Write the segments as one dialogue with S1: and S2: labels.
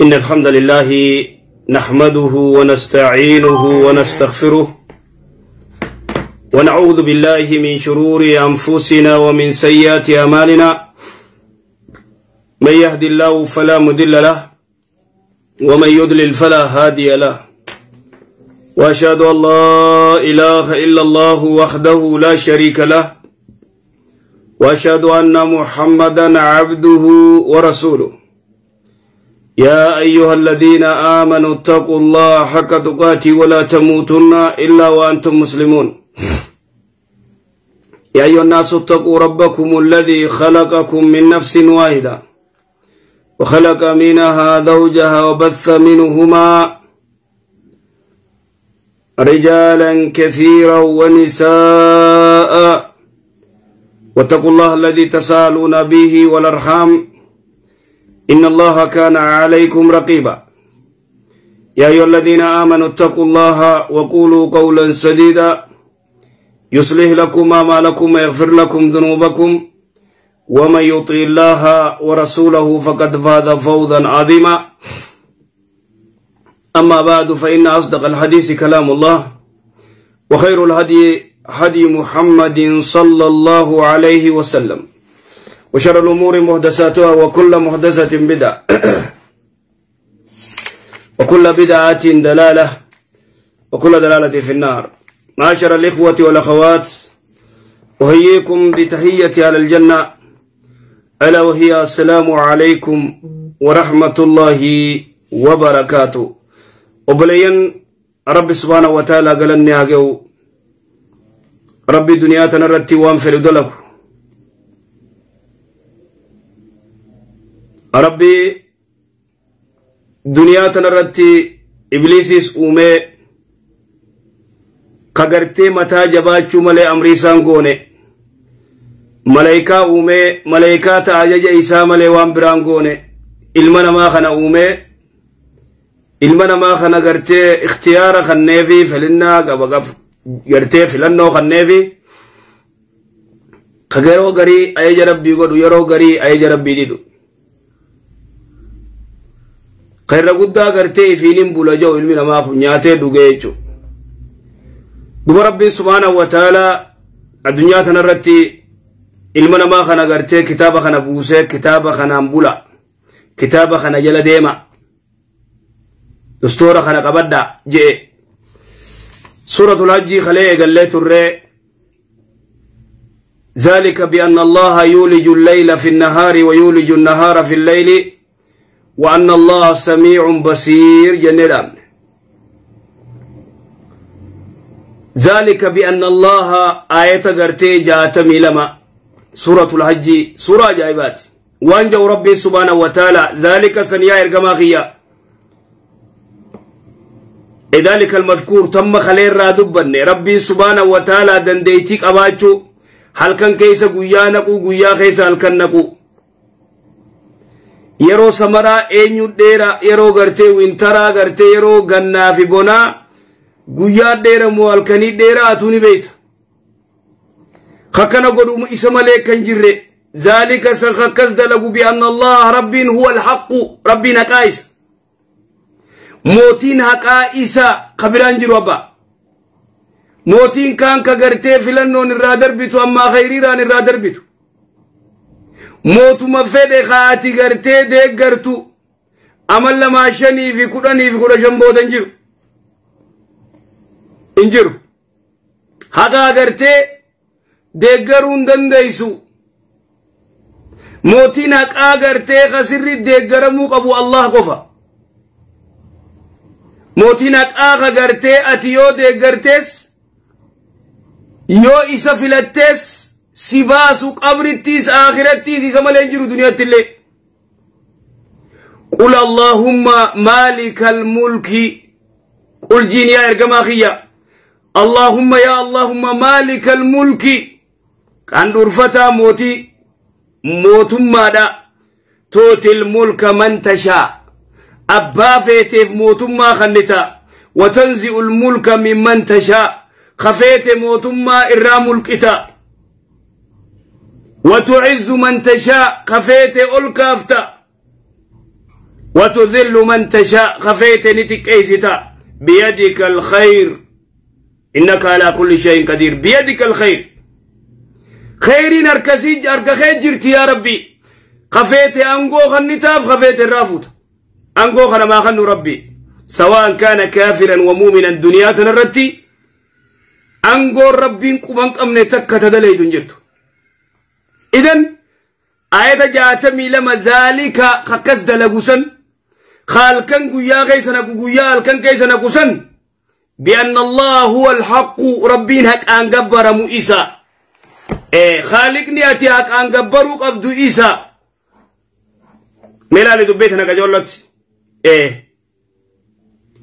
S1: إن الحمد لله نحمده ونستعينه ونستغفره ونعوذ بالله من شرور أنفسنا ومن سيئات أعمالنا، من يهد الله فلا مضل له ومن يضلل فلا هادي له، وأشهد أن لا إله إلا الله وحده لا شريك له، وأشهد أن محمدا عبده ورسوله. يا أيها الذين آمنوا اتقوا الله حق تقاته ولا تموتن إلا وأنتم مسلمون. يا أيها الناس اتقوا ربكم الذي خلقكم من نفس واحدة وخلق منها زوجها وبث منهما رجالا كثيرا ونساء، واتقوا الله الذي تساءلون به والأرحام إن الله كان عليكم رقيبا. يا أيها الذين آمنوا اتقوا الله وقولوا قولا سديدا يصلح لكم أعمالكم ويغفر لكم ذنوبكم، ومن يطع الله ورسوله فقد فاز فوزا عظيما. أما بعد، فإن أصدق الحديث كلام الله، وخير الهدي هدي محمد صلى الله عليه وسلم، وشر الأمور محدثاتها، وكل محدثة بدعة وكل بدعة دلالة، وكل دلالة في النار. معاشر الإخوة والأخوات، أحييكم بتحية على الجنة، ألا وهي السلام عليكم ورحمة الله وبركاته. وبلين رب سبحانه وتعالى قال هاجو ربي دنيا تنرتي وان في دلك ربي دنيا تنرتي إبليسيس أومي كغرتي متى جباتشو ملي أمريسان غوني ملايكا أومي ملايكا تأجج إسا ملي وان بران غوني إلمنا ما خنا أومي إلمنا ما خنا غرتي اختيار خنيفي فلنا غبغف gartee filannoo kanneefi ka yeroo garii ajaja rabbii godhu yeroo garii ajaja rabbii didu ka irra guddaa gartee ifiinin bula jiru ilmi namaa kun nyaatee dhugee jechuudha. Duba rabbiin subhaanahu wa ta'aalaa addunyaa tanarratti ilma namaa kana gartee kitaaba kana buusee kitaaba kanaan bula, kitaaba kana jala deema, dastuura kana qabadhaa je'e. سورة الحج خليه قال ترى ذلك بأن الله يولج الليل في النهار ويولج النهار في الليل وأن الله سميع بصير. جنرام ذلك بأن الله آية قرتي جاءت ميلما سورة الحج سورة جايبات وأنجو ربي سبحانه وتعالى ذلك سنيا إرقما ذلك المذكور تم خليل را دبن ربي سبحانه وتعالى دنديتيك أباچو هل كان كيس قويا نقو قويا خيس هل كان نقو يرو سمرا اينيو ديرا يرو غرتي وينترا غرتي يرو غنا في بونا قويا ديرا مو هل كاني ديرا اتوني بيت خكنا قدوم اسم ليك كنجر ذلك سخكز دلقو بأن الله ربي هو الحق ربي نقايس موتين حقا إسا قبران جرو أبا موتين كان كغرتي فلنون الرادر بيتو أما خيريران الرادر بيتو موتو مفيد خاتي غرتي ديك غرتو أما لما شني في كراني في كرة شنبودن جرو انجرو حقا غرتي ديك غرون دنديسو موتين حقا غرتي خسر ديك غرمو قبو الله قفا mootiin haqaa gartee ati yoo deeggartees yoo isa filattees si baasu qabrittiis aakirattiis isa malee hin jiru duniyaatti illee. Qul Allahumma maalikal mulki qul jiin yaa ergamaa kiyya Allahumma yaa Allahumma maalikal mulki kan dhurfataa mootii mootummaadha tuutil mulka man tashaa أبا فيتف موتما خنتا وتنزع الملك ممن تشاء خفيت موتما إرى ملكتا وتعز من تشاء خفيت ألكافتا وتذل من تشاء خفيت نتكيستا بيدك الخير إنك على كل شيء قدير بيدك الخير خيري نركسي أركخي جرتي يا ربي خفيت أنقو خنتاف خفيت الرافوت أنقو خنا ما خنو ربي سواء كان كافرا ومؤمنا دنيا تنرتي أنقو ربي قبنك أمني تكة دلي دنجرتو. إذن آية جاتمي لما ذلك خكس دلقوسن خالكن قيا غيسنا قيا الكن كيسنا قسن بأن الله هو الحق ربين هك أنقبر مؤيسا خالقني أتي هك أنقبرو قبدو إيسا ميلالي دبيتنا كجولت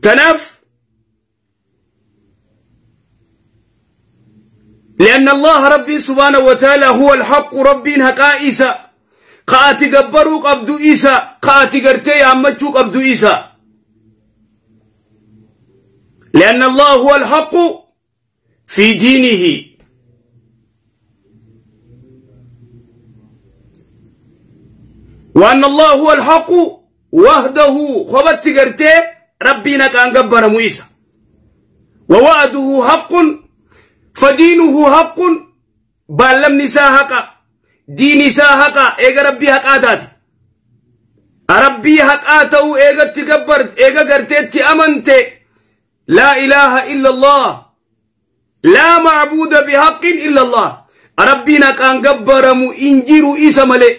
S1: تناف لأن الله ربي سبحانه وتعالى هو الحق ربين هك إيسا قاتي قبرو قبدو إيسا قاتي قرتي عمتشو قبدو إيسا لأن الله هو الحق في دينه وأن الله هو الحق وحده خبت قرتي ربنا كان قبر مويسى ووعده حق فدينه حق بالم نساء حق دين ساهقا ايغا ربي حقاتات ربي حقاتو ايغا تكبر ايغا غرتي امنت لا اله الا الله لا معبود بحق الا الله ربنا كان غبر مو انجيرو عيسى ملي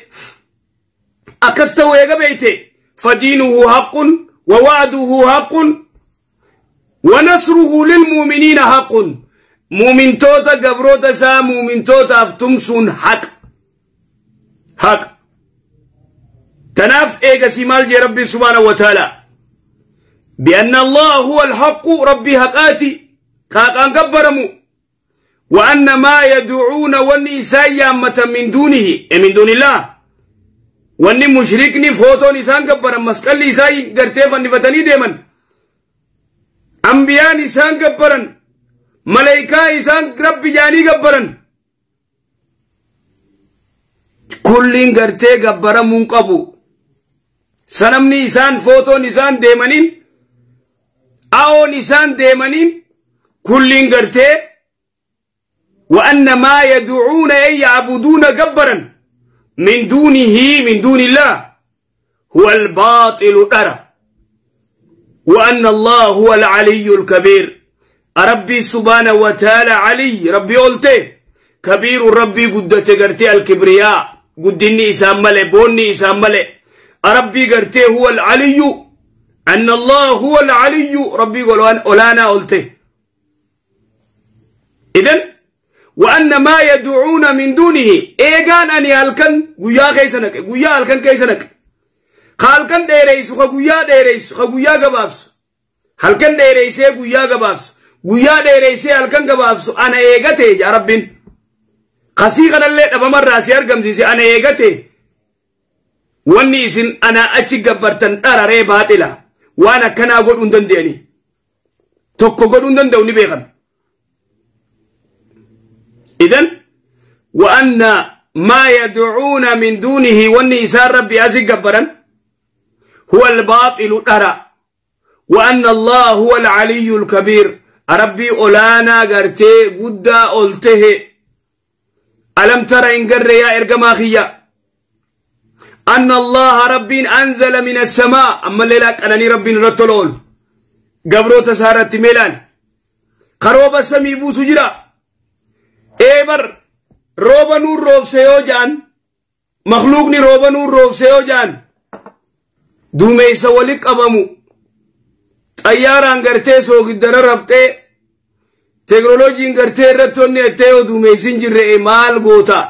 S1: اكستو ايغا بيتي فدينه حق ووعده حق ونصره للمؤمنين حق مؤمن توتا غبروتا سا مؤمن توتا افتمسون حق حق تناف ايغا سيمال جي ربي سبحانه وتعالى بأن الله هو الحق ربي حقاتي خاقان قبرمو وأن ما يدعون والنساء يامة من دونه من دون الله واني مشركني فوتو نسان قبرم مسكال نساء قرتيفا نفتني ديما أنبياء نسان قبرن ملائكة نسان ربي جاني قبرن كلين غرتي غبره منقبو سنمني إسان فوتو نسان ديمانين أو نسان ديمانين كلين غرتي وأن ما يدعون أي يعبدون جبرا من دونه من دون الله هو الباطل أرى وأن الله هو العلي الكبير ربي سبحانه وتعالى علي ربي قلته كبير ربي قدته غرتي الكبرياء قدني إسام ملي بوني إسام ملي ربي قرتي هو العلي أن الله هو العلي ربي قولوان أولانا قلته. إذن وأن ما يدعون من دونه إيغان أني هالكن قيا كيسنك قيا هالكن كيسنك خالكن ديريس خقيا ديريس خقيا قبابس هالكن ديريس قيا قبابس قيا ديريس هالكن قبابس أنا إيغتي يا ربين قصيغنا اللي أبا راسي أرقم زيزي أنا إيغتي واني إسن أنا أتشي قبرتن أرى ري باطلة وأنا كنا أقول أندن ديني توكو قول أندن دوني بيغن. إذن وأن ما يدعون من دونه واني إسان ربي أزي قبرا هو الباطل أرى وأن الله هو العلي الكبير ربي أولانا قرتي قد أولته ألم ترى إن قر يا إرقماخية أن الله ربي أنزل من السماء أما الليلك أنني ربي رتلول قبرو تسارت ميلان قروب السمي بوسو جرا إيبر روبا نور روب سيو جان مخلوقني روبا نور روب سيو جان دومي سوالك أبامو طياران قرتي سوق الدرر ربتي تكنولوجي قرتي رتوني اتيو دومي سنجر مال غوتا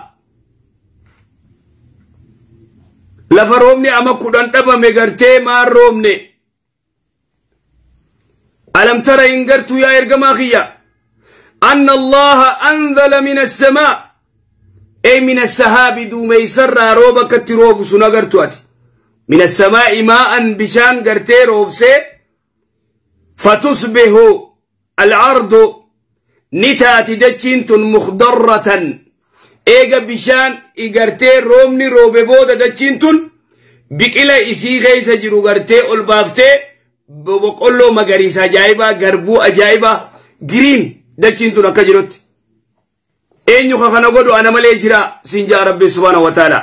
S1: lafa roobni ama kudhan dhabame gartee maal roobne alam tara hin gartuu yaa ergamaa kiyya anna allaha anzala min assamaa ey min assahaabi duumeysarraa rooba akkatti roobu sun agartu ati min assamaa'i maa'an bishaan gartee roobsee fatusbihu al'ardu ni taati dachiin tun mukhdarratan eega bishaan igartee roobni roobe booda dachiin tun Biqila isii keessa jiru gartee ol baaftee boqqolloo magariisa ajaa'ibaa, garbuu ajaa'ibaa, green dachiin tun akka jirutti. Eenyu ka kana godhu ana malee jira siin jaa Rabbi subhaanahu wa ta'ala.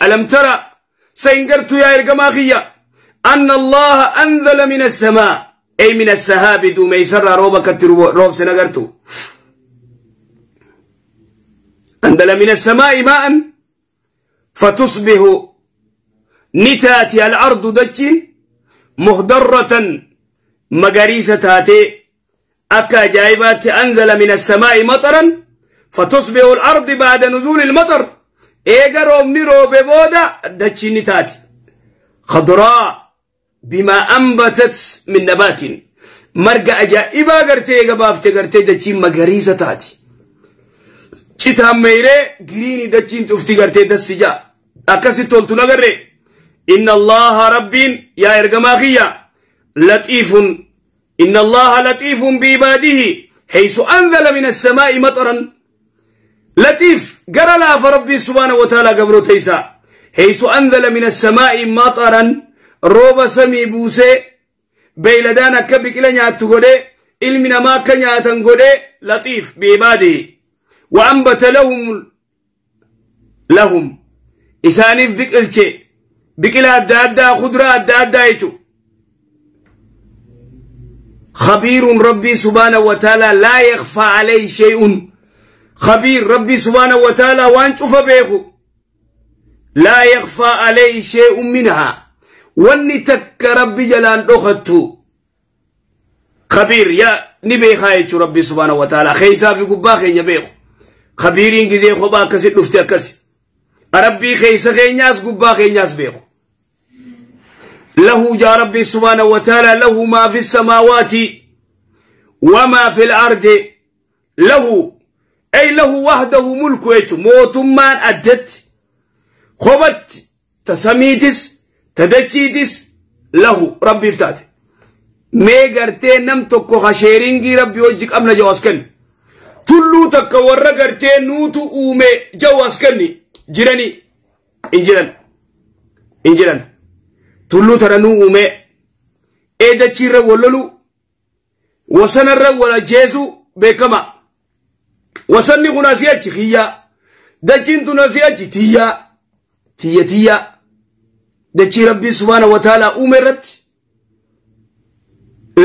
S1: Alam tara sayin gartuu yaa ergamaa kiyya anna Allaha anzala min as-samaa ay min as-sahaabi duumeessarraa rooba akkatti roobse nagartu. Anzala min as-samaa'i maa'an fatusbihu nitaati al-ardu dachiin mukhdarratan magariisa taatee akka ajaa'ibaatti. Anzala min as-samaa'i mataran fatusbihu al-ardu ba'da nuzuuli al-matar, eega roobni roobe booda dachiin ni taati khadraa bimaa anbatat min nabaatin, marga ajaa'ibaa gartee eega baafte gartee dachiin magariisa taati, citaan meeyree green dachiin cufti gartee dassi jaa akkasitti toltu nagarre. Inna Allaha rabbiin yaa ergamaa kiyya latiifun, inna Allaha latiifun biibaadihi haysu anzala min as-samaa'i mataran. Latiif gara laafa Rabbii subhaanahu wa ta'ala gabroota isaa haysu anzala min as-samaa'i mataran, rooba samii buusee beeyladaan akka biqila nyaattu godhee, ilmi namaa akka nyaatan godhee. Latiif biibaadihi wa anbata lahum isaaniif biqilche biqila adda addaa, kuduraa adda addaa jechuudha. خبير ربي سبحانه وتعالى لا يخفى عليه شيء، خبير ربي سبحانه وتعالى وان شوف بيخو لا يخفى عليه شيء منها، واني تك ربي جلان أخدتو خبير يا نبي خايتو ربي سبحانه وتعالى خيسا في قبا خين بيخو خبيرين كزي خبا كسي لفتي كسي ربي خيسا خينياس قبا خينياس بيخو. له جاء ربي سبحانه وتعالى له ما في السماوات وما في الأرض، له أي له وحده ملك يجو موتمان أدت خبت تسميتس تدچيتس له ربي افتات مي غرتي نم توكو خشيرينغي ربي وجيك أمنا جواسكن تلو تك ورا غرتي نوتو أومي جواسكني جيراني انجيران انجيران tulluu tana nuu uume ee dachiirra wallolu wasanarra wal ajjeesu beekama. Wasanni kun asii achi xiyyaa, dachiin tun asii achi tiyyaa tiyya tiyyaa, dachii Rabbii subhaana wa ta'ala uume irratti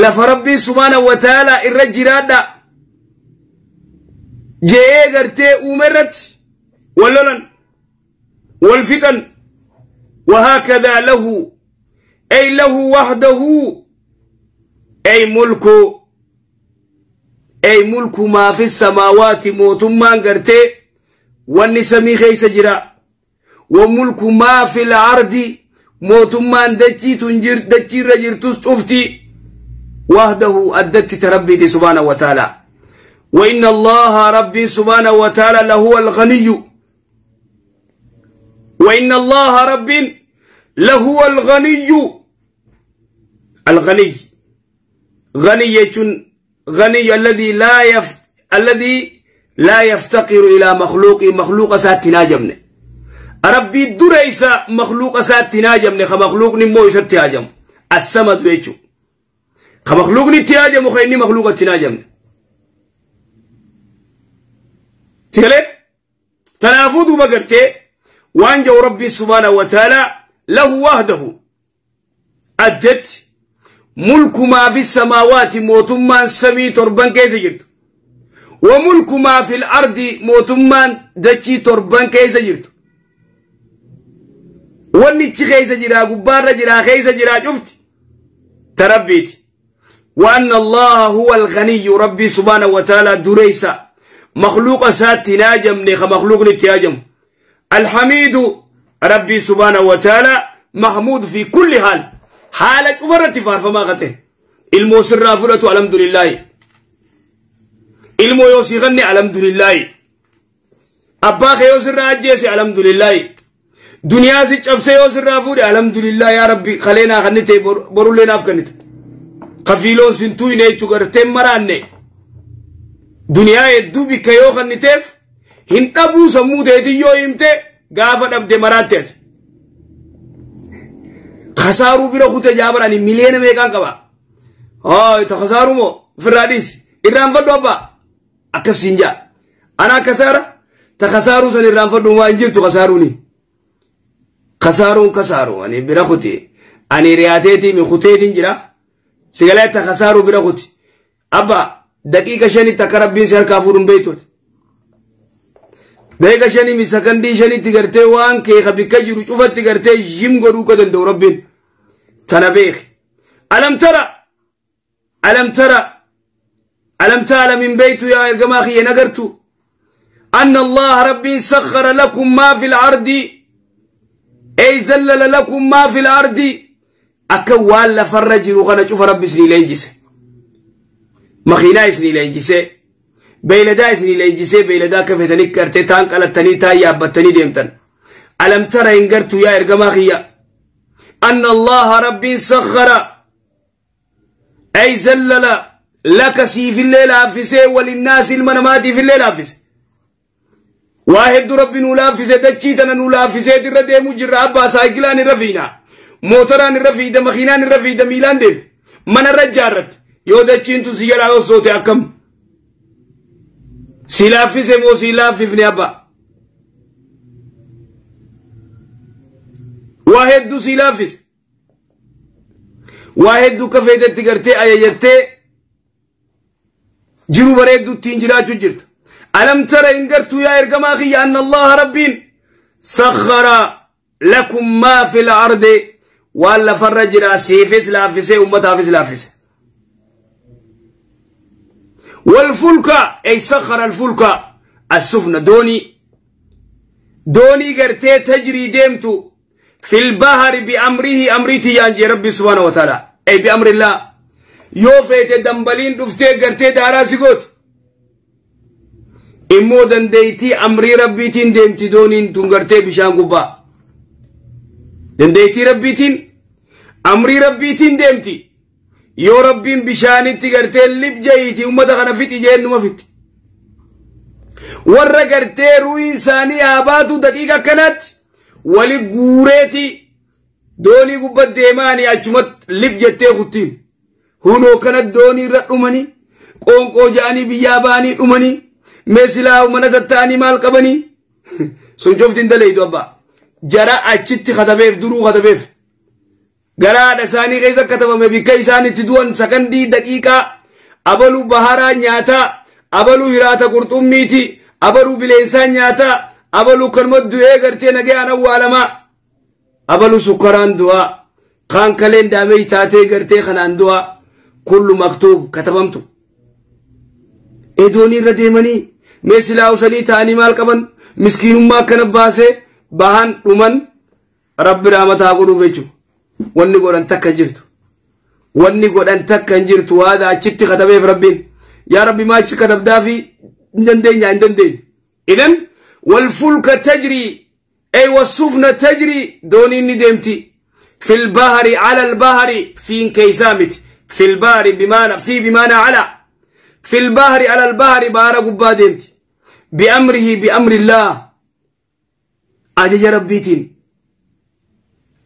S1: lafa Rabbii subhaana wa ta'ala irra jiraadha je'ee gartee uume irratti wallolan wal fixan. وهكذا له أي له وحده أي ملك أي ملك ما في السماوات موتمان قرتي والنسمي خيس جرا، وملك ما في الأرض موتمان دتي تنجر دتي رجر تشوفتي وحده أدت تربي سبحانه وتعالى. وإن الله ربي سبحانه وتعالى لهو الغني، وإن الله ربي لهو الغني. الغني غني غني الذي لا الذي لا يفتقر إلى مخلوق، مخلوق ساتنا جمنه ربي دريسا مخلوق ساتنا جمنه خمخلوق نمو يستياجم السمد ويچو خمخلوق نتياجم خيني مخلوق تناجم تلي تنافذ بقرتي وانجو ربي سبحانه وتعالى له وحده أدت ملك ما في السماوات موتمان سمي تربان كيس جرت، وملك ما في الأرض موتمان دتشي تربان كيس جرت، ونيتش كيس جرا غبار جرا كيس جرا شفت تربيت. وأن الله هو الغني ربي سبحانه وتعالى دريسا مخلوق ساتنا جمني مخلوق نتياجم الحميد ربي سبحانه وتعالى محمود في كل حال حالة شفرت فما غته الموسر رافلة الحمد لله، المو يوسي غني الحمد لله، أبا خيوس الراجيس الحمد لله، دنيا سي چبسي يوسر رافوري الحمد لله يا ربي خلينا غنيته برولينا فكنت قفيلون سنتوي ني چوغرتم مرانه دنيا يدو بكيو غنيتف هن ابو سمو ديدي يو يمته غافا دبد مراتت. Kasaaruu bira kute jaabarani miliyoona meeqaan qaba. Haa ta kasaaruu moo ofirraa dhiisi irraanfadhu abbaa akkas siin jaa. Ana kasaara ta kasaaruu san irraanfadhu waa hin jirtu kasaaruuni. Kasaaruun kasaaru ani bira kuti ani riyaateetii mi kuteetiin jira sigalee ta kasaaruu bira kuti abbaa daqiiqa shanitti akka rabbiin si harkaa fuudhuun beektuuti. Daqiiqa shanii mi sakandii shanitti gartee waan kee ka bikka jiru cufatti gartee jim godhuu ka danda'u rabbiin tana beeki. Alam tara alam tara alam ta'lam hin beektu yaa ergamaa kiyya hin agartu anna allaha rabbiin sakhara lakum maa fil ardi ey zallala lakum maa fil ardi akka waan lafarra jiru kana cufa rabbi isinii leenjise. Makiinaa isinii leenjise. Beeyladaa isinii leenjisee beeyladaa akka feetanii gartee taan qalattanii taan yaabbattanii deemtan. Alam tara hin gartuu yaa ergamaa kiyya. Anna allaha rabbiin sakhara ay zallala laka siifillee laaffisee walinnaas ilma namaatiifillee laaffise. Waa hedduu rabbi nuu laaffise dachii tana nuu laaffisee irra deemuu jirra abbaa saayikilaan irra fiina. Mootoraan irra fiida makiinaan irra fiida miilaan deemte. Mana irra ijaarratte. Yoo dachiin tun si jalaa osoote akkam. Si laaffise moo si laaffifne abbaa? Waa hedduu si laaffise. Waa hedduu ka feetetti gartee ajajattee jiru bareedduu ittiin jiraachuu jirta. Alam tara hin gartuu yaa ergamaa kiyya anna allaha rabbiin sakhara lakum maa fil ardi waan lafarra jira siifis laaffisee ummataafis laaffise. والفلك أي سخر الفلك السفن دوني دوني قرتي تجري ديمتو في البحر بأمره أمريتي يانجي ربي سبحانه وتعالى أي بأمر الله يوفيت دنبلين دفتي قرتي داراسي قوت إمو دنديتي أمري ربيتين ديمتي دونين تنقرتي بشان قبا دنديتي ربيتين أمري ربيتين ديمتي yoo rabbiin bishaanitti gartee libjayiiti ummata kana fixi jeen numa fixi. Warra gartee ruuhin isaanii haa baatu daqiiqa akkanaatti wali guureeti doonii gubbat deemaanii achumatti lib jettee kuttiin. Hunoo kana doonii irra dhumanii qoonqoo ja'anii biyyaa ba'anii dhumanii meesilaa mana tatta'anii maal qabanii sun cufti hin daleeydu abbaa. Jara achitti katabeef duruu katabeef. Garaadha isaanii keessa katabame bikka isaan itti du'an sakandii daqiiqaa abaluu baharaa nyaataa abaluu hiraata qurxummiiti abaluu bileensaa nyaataa abaluu kanuma du'ee gartee nagayaan awwaalamaa abaluu sukkaraan du'aa kaan kaleen daamee taatee gartee kanaan du'aa kullu maktuub katabamtu. Edoonii irra deemanii mee silaa usanii ta'anii maal qaban miskiinummaa akkana baasee bahan dhuman rabbi raamataa godhuuf jechuudha. Wanni godhan takka hin jirtu. Wanni godhan takka hin jirtu waada achitti katabeef rabbiin. Yaa rabbi maa achi katabdaafi hin dandeenya hin dandeenye. Idan walfulka tajrii ay wasufna tajrii dooniin ni deemti. Fil bahari ala albahari fiin keeysaa miti. Fil bahari bimaana fi bimaana ala. Fil bahari ala albahari bahara gubbaa deemti. Bi'amrihi bi'amrillah. Ajaja rabbiitiin.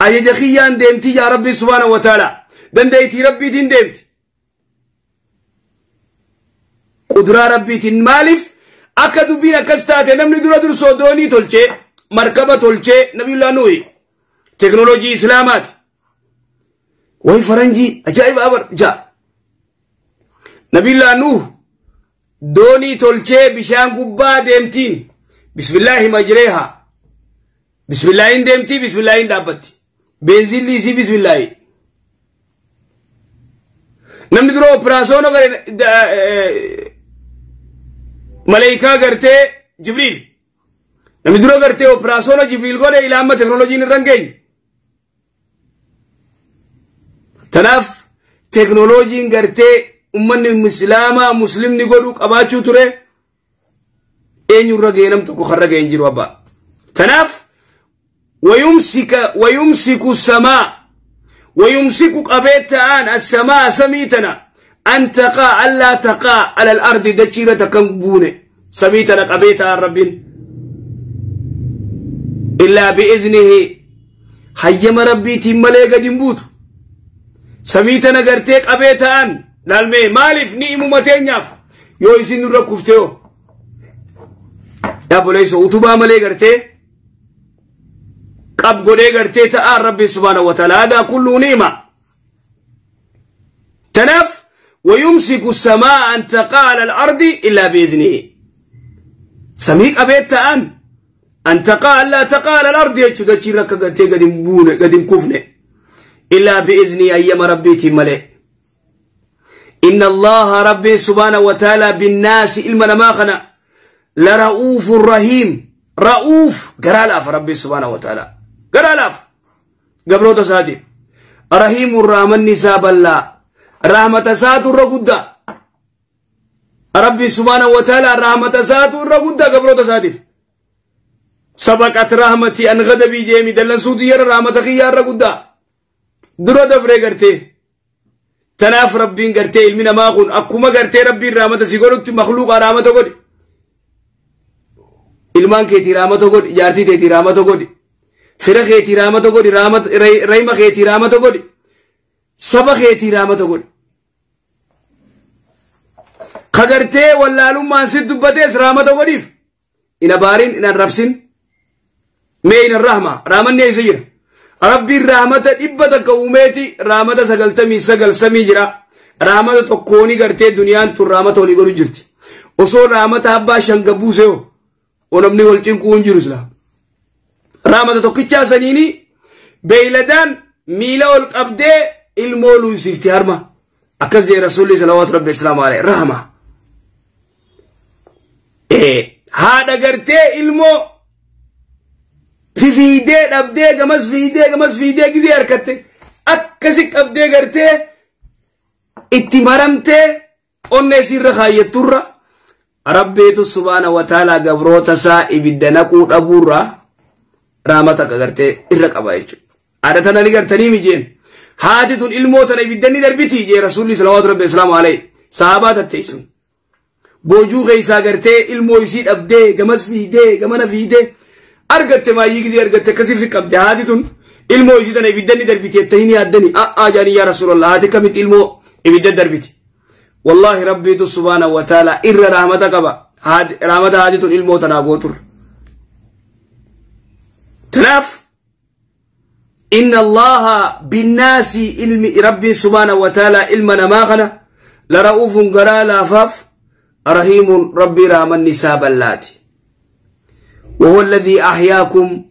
S1: Ajaja kiyyaan deemti yaa rabbi subhaanahu wa ta'ala. Dandeettii rabbiitiin deemti. Quduraa rabbiitiin maaliif akka dubbiin akkas taate namni dura dursoo doonii tolchee markaba tolchee nabiyullaa Nuuhi teknooloojii islaamaati. Wayi faranjii ajaa'iba abar jaa. Nabiyullaa Nuuh doonii tolchee bishaan gubbaa deemtiin bismillaahi majreehaa. Bismillaahin deemtii bismillaahin dhaabbatti. Beenziilli isii bismillaahi. Namni dura operaasyoona maleekaa gartee Jibriil. Namni dura gartee operaasyoona Jibriil godhe ilaa amma teknooloojiin irra hin geenye. Tanaaf teknooloojiin gartee ummanni islaamaa muslimni godhuu qabaachuu ture eenyurra ga'ee nam tokko karra ga'ee hin jiru abbaa. Tanaaf ويمسك السماء ويمسك قبيتان السماء سميتنا أن تقع ألا تقع على الأرض دجيرة كنبونة سميتنا قبيتان ربين إلا بإذنه Hayyama rabbiitiin malee gad hin buutu. Samii tana gartee qabee ta'an laalmee maaliif ni himuma teenyaaf yoo isin nurra kuftee hoo. Yaa boleessa utubaa malee gartee qab godhee gartee ta'aan rabbi subhaanahu wa ta'ala hadaa kulluu ni'ima. Tanaaf ويمسك السماء أن تقع على الأرض إلا بإذنه. سمي قبيت تأن أن تقع لا تقع على الأرض يجو ركا قدم بون قدم كفنة إلا بإذنه أيما ربي تملئ. إن الله ربي سبحانه وتعالى بالناس إلما ما لرؤوف رحيم. رؤوف قرالاف ربي سبحانه وتعالى قرالاف قبلو تسادي. رحيم الرحمن نساب الله رحمة سات الرقودة ربي سبحانه وتعالى رحمة سات الرقودة قبلو تسادي. سبقت رحمتي أن غضبي جيمي دلن سودي ير رحمة خيار رقودة درو دبري قرتي. تناف ربين قرتي علمنا ما خون أكوما قرتي ربي رحمة سيقولت مخلوق رحمة قولي ilmaan keetii rahmata godhi, jaartii teetii rahmata godhi, fira keetii rahmata godhi, rayma keetii rahmata godhi, saba keetii rahmata godhi. Ka gartee wallaalummaan si dubbatees rahmata godhiif. Ina baariin ina rabsin mee ina rahma rahmanni eessa jira? Rabbiin rahmata 100 uumeeti rahmata 99 samii jira. Rahmata tokkooni gartee duniyaan tun rahmata olii godhu jirti. Osoo rahmata abbaa shanga buusee hoo onamni wal cinquu hin jiru silaa. Rahmata tokkichaa saniini beeyladaan miila ol qabdee ilmoo luusifti harma. Akkas jee Rasuulli salawaatu rabbi islaamu alayhi rahma. Haadha gartee ilmoo fifiidee dhabdee gamas fiidee gamas fiidee gizee harkatte akkasi qabdee gartee itti maramtee onnee isiirra kaayyatturra. Rabbiitu subhaana wa ta'ala gabroota isaa ibidda naquu dhabuurra rahmata gartee irra qaba jechuudha. Aada tana ni gartanii mijeen. Haati tun ilmoo tana ibidda ni darbiti jee Rasuulli salawaatu rabbi islaamu alayhi. Sahabaa tatteessun. Boojuu keessaa gartee ilmoo isii dhabdee gamas fiidee gamana fiidee argatte maayyii gizee argatte akkasii qabde haati tun ilmoo isii tana ibidda ni darbiti jettanii ni yaaddani. A'aa jaanii yaa Rasuulallah haati kamitti ilmoo ibidda darbiti. والله ربي سبحانه وتعالى إر رحمة قبا رحمة هذه الموت ناقوتر. تناف إن الله بالناس علم ربي سبحانه وتعالى علمنا ما غنى لرؤوف قرا لافاف رحيم ربي رام النساب اللاتي. وهو الذي أحياكم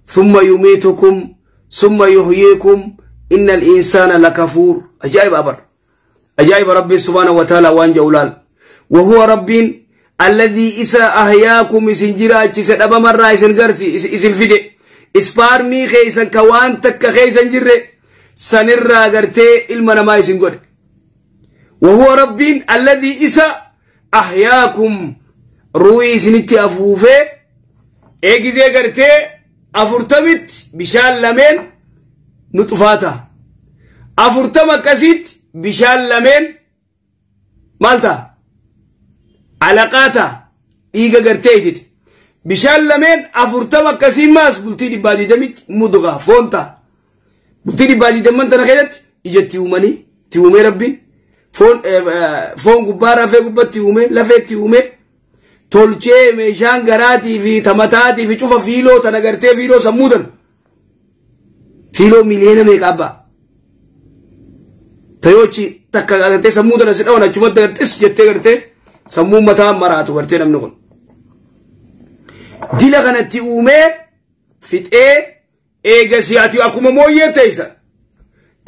S1: ثم يميتكم ثم يحييكم إن الإنسان لكفور. أجائب أبر أجائب ربي سبحانه وتعالى وان جولال. وهو ربي الذي إسا أحياكم إسن جراج إسن أبا مرة إسن قرسي إسن فدي إسبارمي خيسن كوان تك خيسن جري سنرى قرتي إلمنا ما إسن قري. وهو ربي الذي إسا أحياكم روي سنتي أفوفي إيجي قرتي أفرتمت بشال لمن نطفاتا أفرتمت كسيت bishaan lameen maal ta'a? Alaqaa ta'a. Dhiiga gartee ititi. Bishaan lameen 40 akkasii maas bultii 120 mudgaa foon ta'a. Bultii 120 tana keessatti ijatti uumanii itti uumee rabbiin foon gubbaa rafee gubbatti uumee lafeetti uumee tolchee meeshaan garaatii fi tamataatii fi cufa fiiloo tana gartee fiiloo sammuu tana. Fiiloo miliyoona meeqa abbaa? Tayochi takka gartee sammuu tana si dhawan achumatti gartees jettee gartee sammuu mataa maraatu gartee namni kun. Dila kanatti uumee fixee eegasii ati akkuma mooyyee teessa.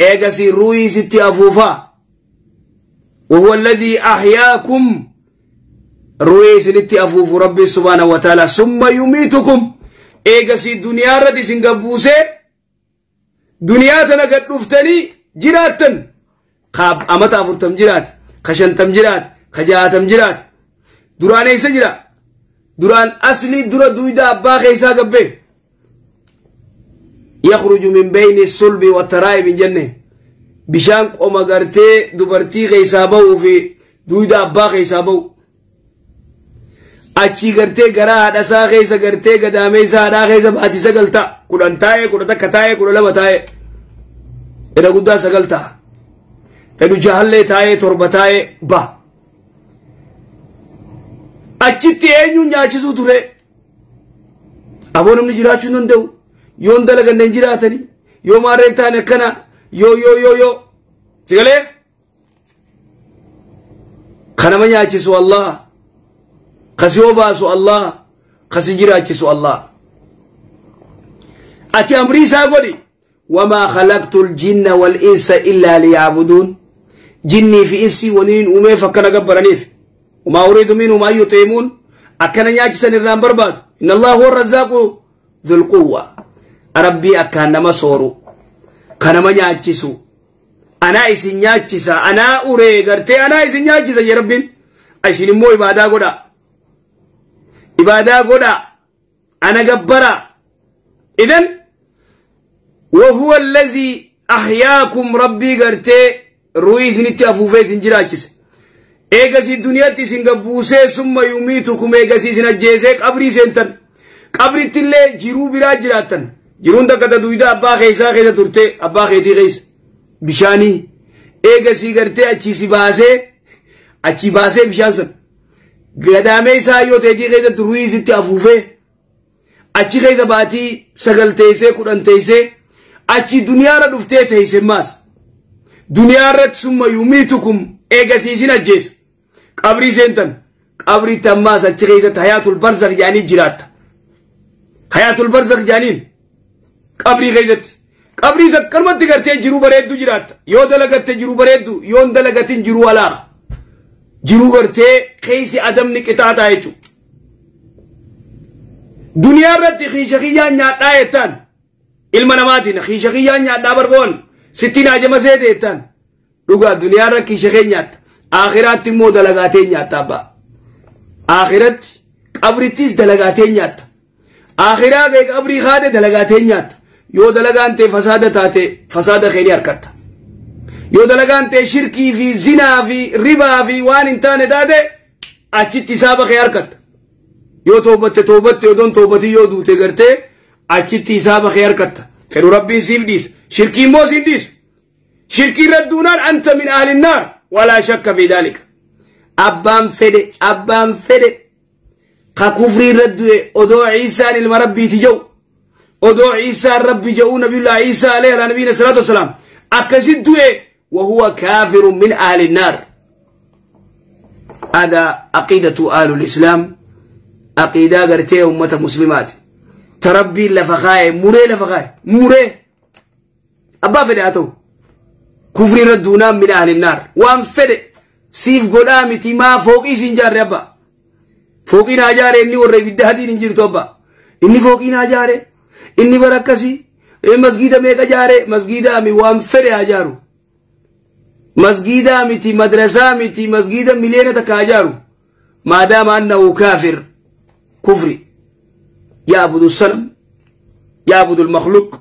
S1: Eegasii ruuhii sitti afuufaa. وهو الذي أحياكم ruuhii isinitti afuufu rabbi subhaanahu wa ta'ala summa yumiitukum eegasii duniyaa irratti isin gabbuusee duniyaa tana gad dhuftanii jiraattan. Kaab amata 40 jiraate, ka 50 jiraate, ka 60 jiraate. Duraan eessa jira? Duraan asli dura duyda abbaa keessaa gabbee. Yakhruju min bayni sulbi wa taraa'ib hin jenne. Bishaan qoma gartee dubartii keessaa ba'uu fi duyda abbaa keessaa ba'u. Achi gartee garaa haadha isaa keessa gartee gadaamee isaa haadhaa keessa baatisa galta. 10 taa'ee 11 taa'ee 12 taa'ee irra guddaa 9 ta'a fedhu jahallee taa'ee 7 taa'ee ba achitti eenyuun nyaachisuu ture aboo namni jiraachuu hin danda'u yoon dalaganne hin jiraatani yoo maarreen taane akkana yoo yoo yoo yoo sigalee kanama nyaachisu Allah kasi obaasu Allah kasi jiraachisu Allah ati amrii isaa godhi wamaa khalaqtu ljinna walinsa illaa liyacbuduun jinnii fi insii waniin uumeef akkana gabbaraniif wamaa uriidu minhum an yuxiimuun akkana nyaachisan irraan barbaadu inna allaha huwa arrazaaqu dhul quwwa rabbii akkaan nama sooru kanama nyaachisu anaa isin nyaachisa anaa uree gartee anaa isin nyaachisa jee rabbiin isin immoo ibaadaa godha ibaadaa godha ana gabbara idan وهو الذي أحياكم ربي قرتي روي سنتي أفوفي سنجراچس إيغسي الدنيا تسنغبوسي ثم يميتكم إيغسي سنجيسي قبري سنتن قبري تلي جيرو برا جراتن جيرون دكتا دويدا أبا خيسا خيسا ترتي أبا خيتي خيس بشاني إيغسي قرتي أچي سباسي أچي باسي بشان سن قدامي سايو تيجي خيسا تروي ستي أفوفي أچي خيسا باتي سغل تيسي قرآن تيسي achi duniyaarra dhuftee teeyse maas duniyaarratti summa yumiitukum eegasii isin ajjeesa qabrii seentan qabriitti ammaas achi keessatti hayaatul barzakh jedhanii jiraatta hayaatul barzakh jedhaniin qabrii keessatti qabrii akkanumatti gartee jiruu bareeddu jiraatta yoo dalagatte jiruu bareeddu yoo hin dalagatin jiruu alaaka jiruu gartee keeysi adamni qixaaxaa jechuudha duniyaarratti xiisha kiyyaan nyaadhaa jettaan ilma namaatiin kiisha kiyyaan nyaadhaa barboon sittiin hajama seete jettaan dhugaa duniyaarra kiisha kee nyaatta aakhiraatti immoo dalagaatee nyaatta abbaa aakhiratti qabrittis dalagaatee nyaatta aakhiraa kee qabrii kaate dalagaatee nyaatta yoo dalagaan ta'e fasaada taate fasaada kee ni harkatta yoo dalagaan ta'e shirkii fi zinaa fi ribaa fi waan hin taane taate achitti hisaaba kee harkatta yoo toobatte toobatte odoon toobatii yoo duute gartee achitti hisaaba kee harkatta fedhu rabbiin siif dhiisa shirkii immoo siin dhiisu shirkii irra duunaan anta min ahlinnaar walaa shakka fi daalika abbaan fedhe ka kufrii irra du'e odoo ciisaan ilma rabbiiti jedhu odoo ciisaan rabbi jedhu nabiyullah ciisaa alayhi ala nabiyina salaatu wasalaam akkasit du'e wahuwa kaafirun min ahlinnaar هذا عقيدة أهل الإسلام عقيدة قرتي أمة مسلمات تربي لفخاي مري لفخاي مري أبا فدي أتو كفر ردونا من أهل النار وان فدي سيف قدامتي ما فوقي سنجار أبا فوقي ناجاري إني ورّي بالدهدين إنجير أبا إني فوقي ناجاري إني بركسي مسجد ميكا جاري مسجد أمي وان فدي أجارو مسجد أمتي مدرسة أمتي مسجد مليونة تكاجارو ما دام أنه كافر كفري يعبد الصنم يعبد المخلوق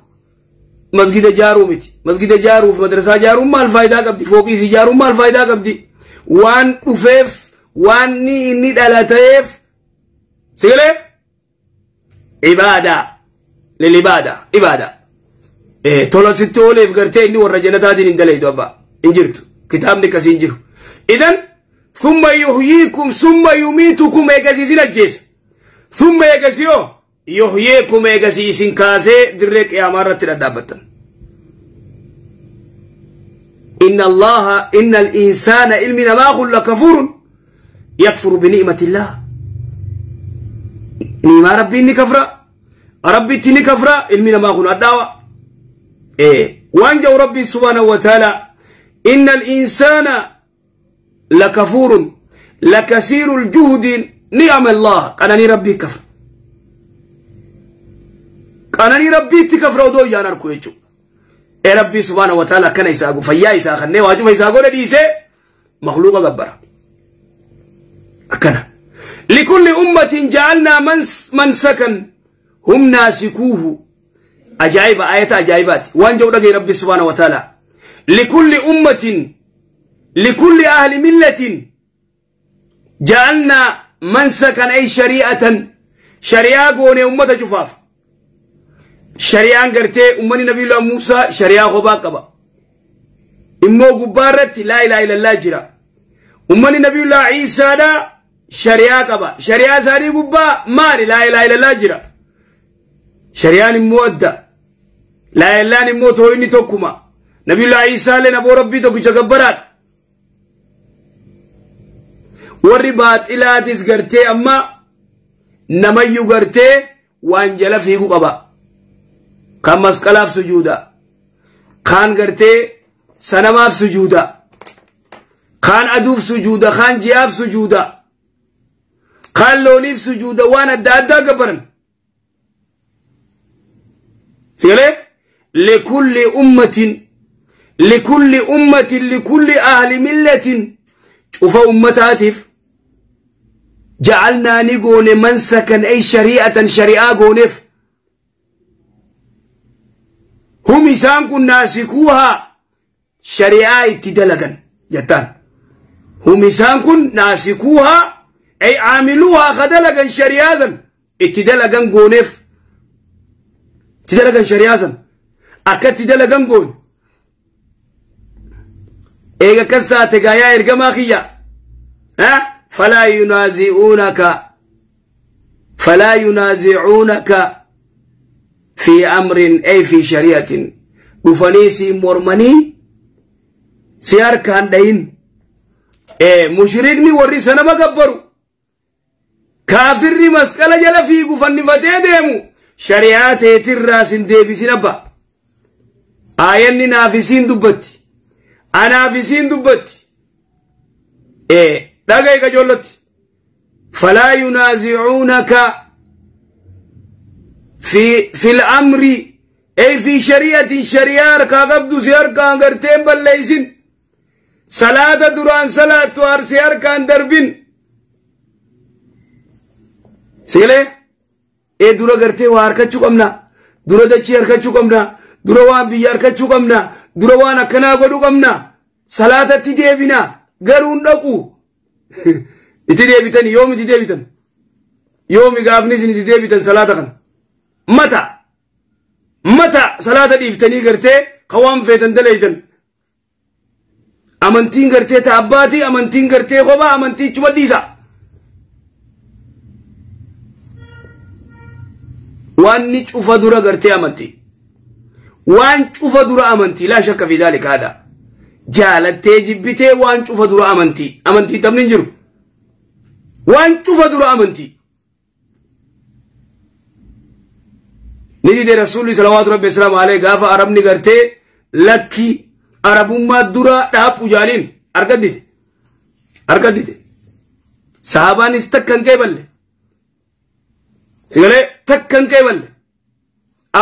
S1: مسجد جارو متي مسجد جارو في مدرسة جارو ما الفايدة قبدي فوقي سي جارو ما الفايدة قبدي وان أفف وان ني إني دلتيف سيقولي عبادة للعبادة عبادة إيه طولة ستولي في قرتي إني ورجنتها دين اندلي أبا إنجرتو كتاب نكسي إنجرو إذن ثم يحييكم ثم يميتكم إيقاسي الجيس ثم إيقاسيو يحييكم إيقاسي إسن كاسي دريك يا مرة تردابتا إن الله إن الإنسان علمنا ما خل كفور يكفر بنعمة الله نعمة ربي إني كفرة ربي تني كفرة علمنا ما خل الدعوة إيه وأنجو ربي سبحانه وتعالى إن الإنسان لكفور لكثير الجهد نعم الله قالني ربي كفر قالني ربي تكفر ودو يا نركو يجو اي ربي سبحانه وتعالى كان يساقو فيا يساقني واجب يساقو لديسي مخلوق غبرة أكنا لكل أمة جعلنا من سكن هم ناسكوه أجايب آية أجايبات وانجو لقي ربي سبحانه وتعالى لكل أمة لكل أهل ملة جعلنا من سكن أي شريعة شريعة قوني أمة جفاف Shari'aan gartee ummanni Nabiyullah Muusaa shari'aa kophaa qaba. Immoo gubbaarratti laa ilaaha illallah jira. Ummanni Nabiyullah Iisaadha shari'aa qaba. Shari'aa isaanii gubbaa maali? Laa ilaaha illallah jira. Shari'aan immoo adda. Laa ilaahaan immoo tooyinni tokkuma. Nabiyullah Iisaallee naboo Rabbii tokkicha gabbaraadha. Warri baaxilaatis gartee amma namayyuu gartee waan jala fiigu qaba. Kan masqalaaf sujuuda. Kaan gartee sanamaaf sujuuda. Kaan aduuf sujuuda. Kaan ji'aaf sujuuda. Kaan looniif sujuuda. Waan adda addaa gabbaran. Sigalee? Likulli ummatin likulli ummatin likulli ahli millatin cufa ummataatiif ja'alnaa ni goone mansakan ay shari'atan shari'aa gooneef. Hum isaan kun naasikuuhaa shari'aa itti dalagan jettaan. Hum isaan kun naasikuuhaa ay caamiluuhaa ka dalagan shari'aa san itti dalagan gooneef. Itti dalagan shari'aa san akka itti dalagan goone. Eega akkas taate gaayaa ergamaa kiyya. Falaa yunaazi'uunaka falaa yunaazi'uunaka fi amrin ay fi shari'atin dhufanii si mormanii si harkaan dhayin. Mushrikni warri sanama gabbaru kaafirri masqala jala fiigu fannifatee deemu shari'aa teetirraa sin deebisin abba. Aayanni naaf isiin dubbatti. Anaaf isiin dubbatti. Dhaga'i qajoollotti. Falaa yunaazi'uunaka fi amri ay fi shari'atin shari'aa harkaa qabdu si harkaan garteen balleeysin. Salaata duraan salaattu si harkaan darbin. Sigalee? Dura gartee waa harkachuu qabna. Dura dachii harkachuu qabna. Dura waan biyya harkachuu qabna. Dura waan akkanaa godhuu qabna. Salaatatti deebina. Garuu hin dhaqu. Itti deebitan yoomi itti deebitan? Yoomi gaafni isin itti deebitan salaata kana? Mata. Mata salaata dhiiftanii gartee ka waan feetan daleeytan. Amantiin gartee ta abbaatii, amantiin gartee kophaa, amantii chuma dhiisa. Wanni cufa dura gartee amantii. Waan cufa dura amantii laa shakka fi daalika haadha. Jaalattee jibbitee waan cufa dura amantii. Amantii taphni hin jiru. Waan cufa dura amantii. Ni dide Rasuulli salawaatu rabbi salaamu alayhi gaafa arabni gartee lakki arabummaa dura dhaabbu jaaniin argaddite. Argaddite. Sahabaanis takka hin qeeballe. Sigalee takka hin qeeballe.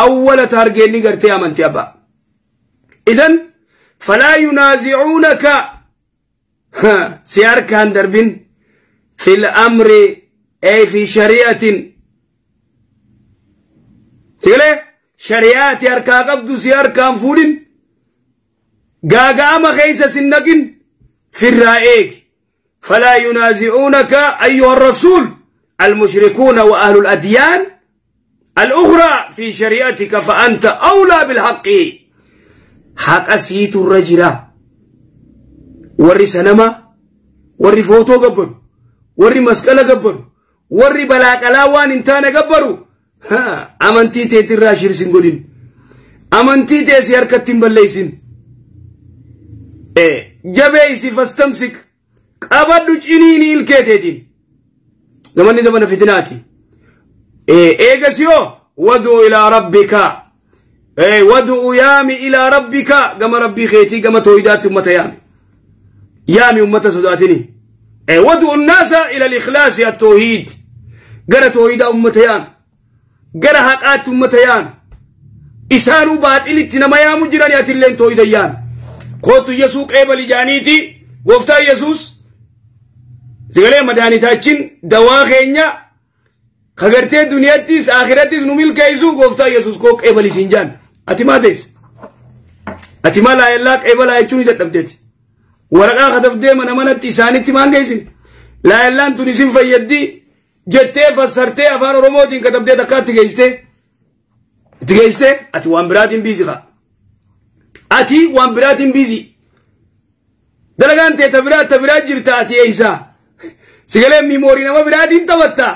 S1: Awwala taargeenni gartee amantii abbaa. Idan falaa yunaazi'uunaka si harkaan darbin fil amri ay fi shari'atin. Sigalee shari'aati harkaa qabdu si harkaan fuudhin. Gaaga'ama keessa sin naqin firraa eegi. Falaa yunaazi'uunaka ayyuha rasuul المشركون وأهل الأديان الأخرى في شريعتك فأنت أولى بالحق. حق سيت الرجلة وري سنما وري فوتو قبر وري مسكلة قبر وري بلاك الاوان انتانا قبروا. ها أمنتي تيت الراشر سنقولين أمنتي تيسي هركتين بليسين. جبيسي فاستمسك قبضو جنيني الكيتين. زمني زمن فتناتي. ايغسيو ودعو الى ربك. ودعو يامي الى ربك كما ربي خيتي كما تويدات امه يامي. يامي امه سوداتني. ودعو الناس الى الاخلاص التوحيد. غير توحيد امه يامي. غير حقات امه يامي. اسانو باطل تنما يامو جيراني اتلين توحيد يامي. قوت يسوع قبل جانيتي غفتا يسوس Sigalee madaanitaachin dawaa keenya kagartee duniyaattis akhirattis nu milkeessu gooftaa Yesuus koo qeebalisiin jaan. Ati maa teesse? Ati maa laayellaa qeebalaa jechuun ni dadhabdeeti. Waraqaa katabdee mana manatti isaanitti maan geessin? Laayellaan tun isin fayyaddi jettee fassartee afaan Oromootiin katabdee takkaatti geessitee. Itti geessitee ati waan biraatiin busy kaa. Ati waan biraatiin busy. Dalagaan tee ta biraa jirta ati eeysaa. Sigalee memory nama biraatiin taphatta.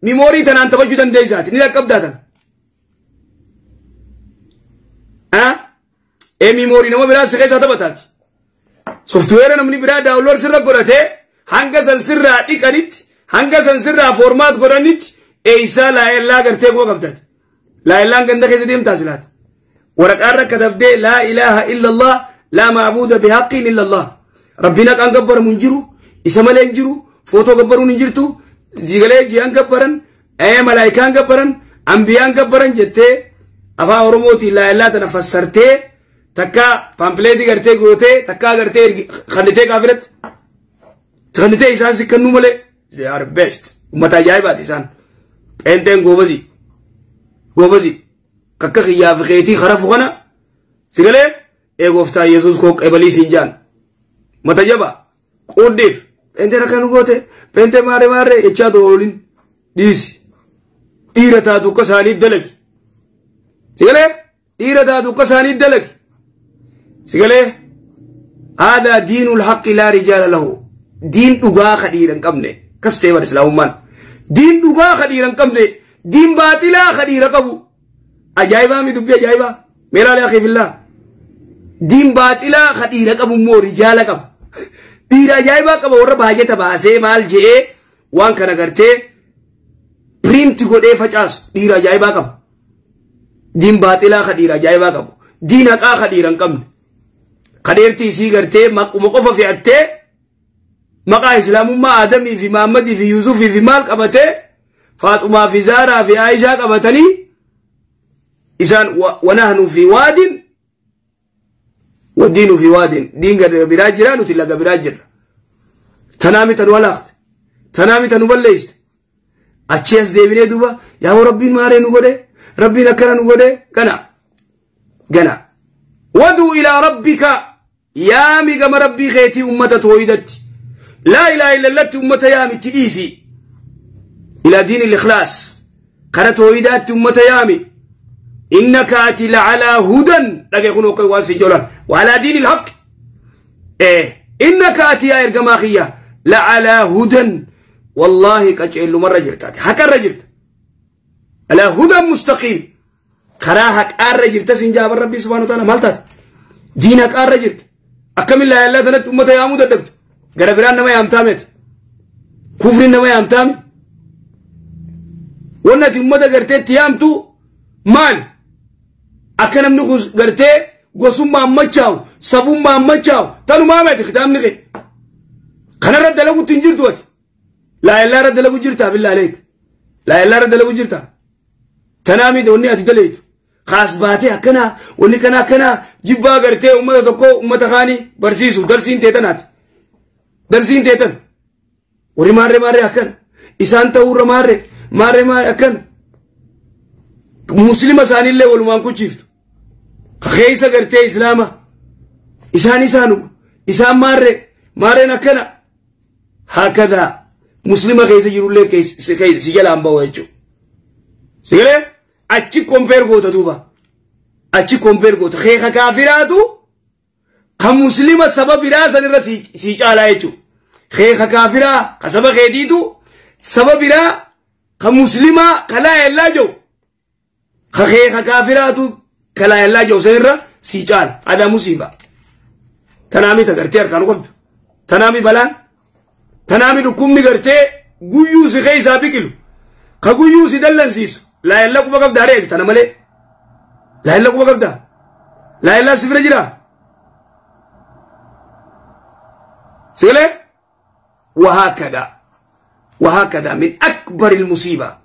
S1: Memory tanaan taphachuu dandeessaati. Ni dhaqqabdaa tana. Memory nama biraa si keessaa taphataati. Software namni biraa download sirra godhatee hanga san sirraa dhiqanitti hanga san sirraa format godhanitti eeysaa laayellaa gartee kuba qabdaati. Laayellaan ganda keessa deemtaa silaati. Waraqaa irra katabdee laa ilaaha illallah laa maabuuda bihaqqiin illallah. Rabbiin haqaan gabbaramu hin jiru, isa malee hin jiru, footoo gabbaruun hin jirtu, jigalee ji'aan gabbaran, malaayikaan gabbaran, ambiyaan gabbaran jettee afaan Oromootiin laayellaa tana fassartee takka paampileetii gartee gootee takka gartee kannitee kaafiratti kannitee isaan si kennuu malee they are best. Uummata ajaa'ibaati isaan. Pheenteen goobazi goobazi kakka kiyyaa fi keetii karafu kana sigalee eegooftaa Yesuus koo qebalii siin jaan. Mata jaba quudhiif pheenteen akka nu goote pheenteen maarree maarree jechaa oolin dhiisi. Dhiira taatu akka isaanii dalagi. Sigalee dhiira taatu akka isaanii dalagi. Sigalee aadaa diinul haqqi laa rijaala lahu. Diin dhugaa ka dhiira hin qabne kas ta'e bara islaamummaan. Diin dhugaa ka dhiira hin qabne diin baaxilaa ka dhiira qabu. Ajaa'ibaa mi dubbii ajaa'ibaa meelaalee akhiifillaa. Diin baaxilaa ka dhiira qabu immoo rijaala qaba. Dhiira ajaa'ibaa qaba warra baajata baasee maal je'ee waan kana gartee print godhee facaasu dhiira ajaa'ibaa qaba. Diin baaxilaa ka dhiira ajaa'ibaa qabu. Diin haqaa ka dhiira hin qabne. Kadheertii isii gartee maquma qofa fe'attee maqaa islaamummaa Aadamii fi Mahammadii fi Yuusufii fi maal qabatee Faaxumaa fi Zaaraa fi Aayishaa qabatanii isaan wanahnu fi waadin wadiinu fi waadin diin gara biraa jira nuti laga biraa jirra. Tanaami tanu walaaqte tanaami tanu balleessite achi as deebinee duuba yaa rabbiin maaree nu godhe rabbiin akkana nu godhe gana gana. Waduu ilaa rabbika yaami gama rabbii keetii ummata tooyidatti laa ilaaha illallatti ummata yaami itti dhiisi. Ilaa diini likhlaas kara tooyidaatti ummata yaami. Innaka ati lacalaa hudan dhage kun okkay waan si jolan waalaa diini lhaq. Innaka ati yaa ergamaa kiyya lacalaa hudan wallaahi qaceellumarra jirtaati haqarra jirta. Alaa hudan mustaqiim karaa haqaarra jirta sin jaaban rabbii subhaanahu wa ta'ala maal taate diin haqaarra jirta. Akkamin laayallaa tanatti ummata yaamuu dadhabde gara biraan nama yaamtaa miti kufriin nama yaamtaa mi wanni ati ummata garteetti yaamtu maali akka namni gartee gosummaan machaa'u sabummaan machaa'u tanumaa miti kitaabni kee kanarra dalagutti hin jirtu ati laayallaa irra dalagu jirtaa billaa aleek laayallaa irra dalagu jirtaa tanaa miti wanni ati daleetu kaas baatee akkanaa wanni kana akkanaa jibbaa gartee ummata tokko ummata kaanii barsiisu darsiin teetanaati darsiin teetan warri maarree maarree akkana isaan ta'uurra maarree maarree maarree akkana muslima isaaniillee walumaan kuchiiftu keessa gartee islaama isaan isaanuma isaan maarree maarreen akkana hakadaa muslima keessa jirullee si jalaan bahu jechuudha. Sigalee achi kompeer goota duuba achi kompeer goota keeka kaafiraatu kan muslima saba biraa sanirra si caalaa jechuudha. Keeka kaafiraa ka saba keetiitu saba biraa ka muslimaa ka laa illaa jiru ka keeka kaafiraatu ka laa illaa jiru sanirra si caala adaa musiiba. Tanaami tagartee harkaan qabdu tanaami balaan tanaami dhukkubni gartee guyyuu si keessaa biqilu ka guyyuu si dallansiisu laayellaa quba qabdaa reeti tana malee laayellaa quba qabdaa laayellaa si bira jiraa sigalee وهكذا وهكذا من أكبر المصيبة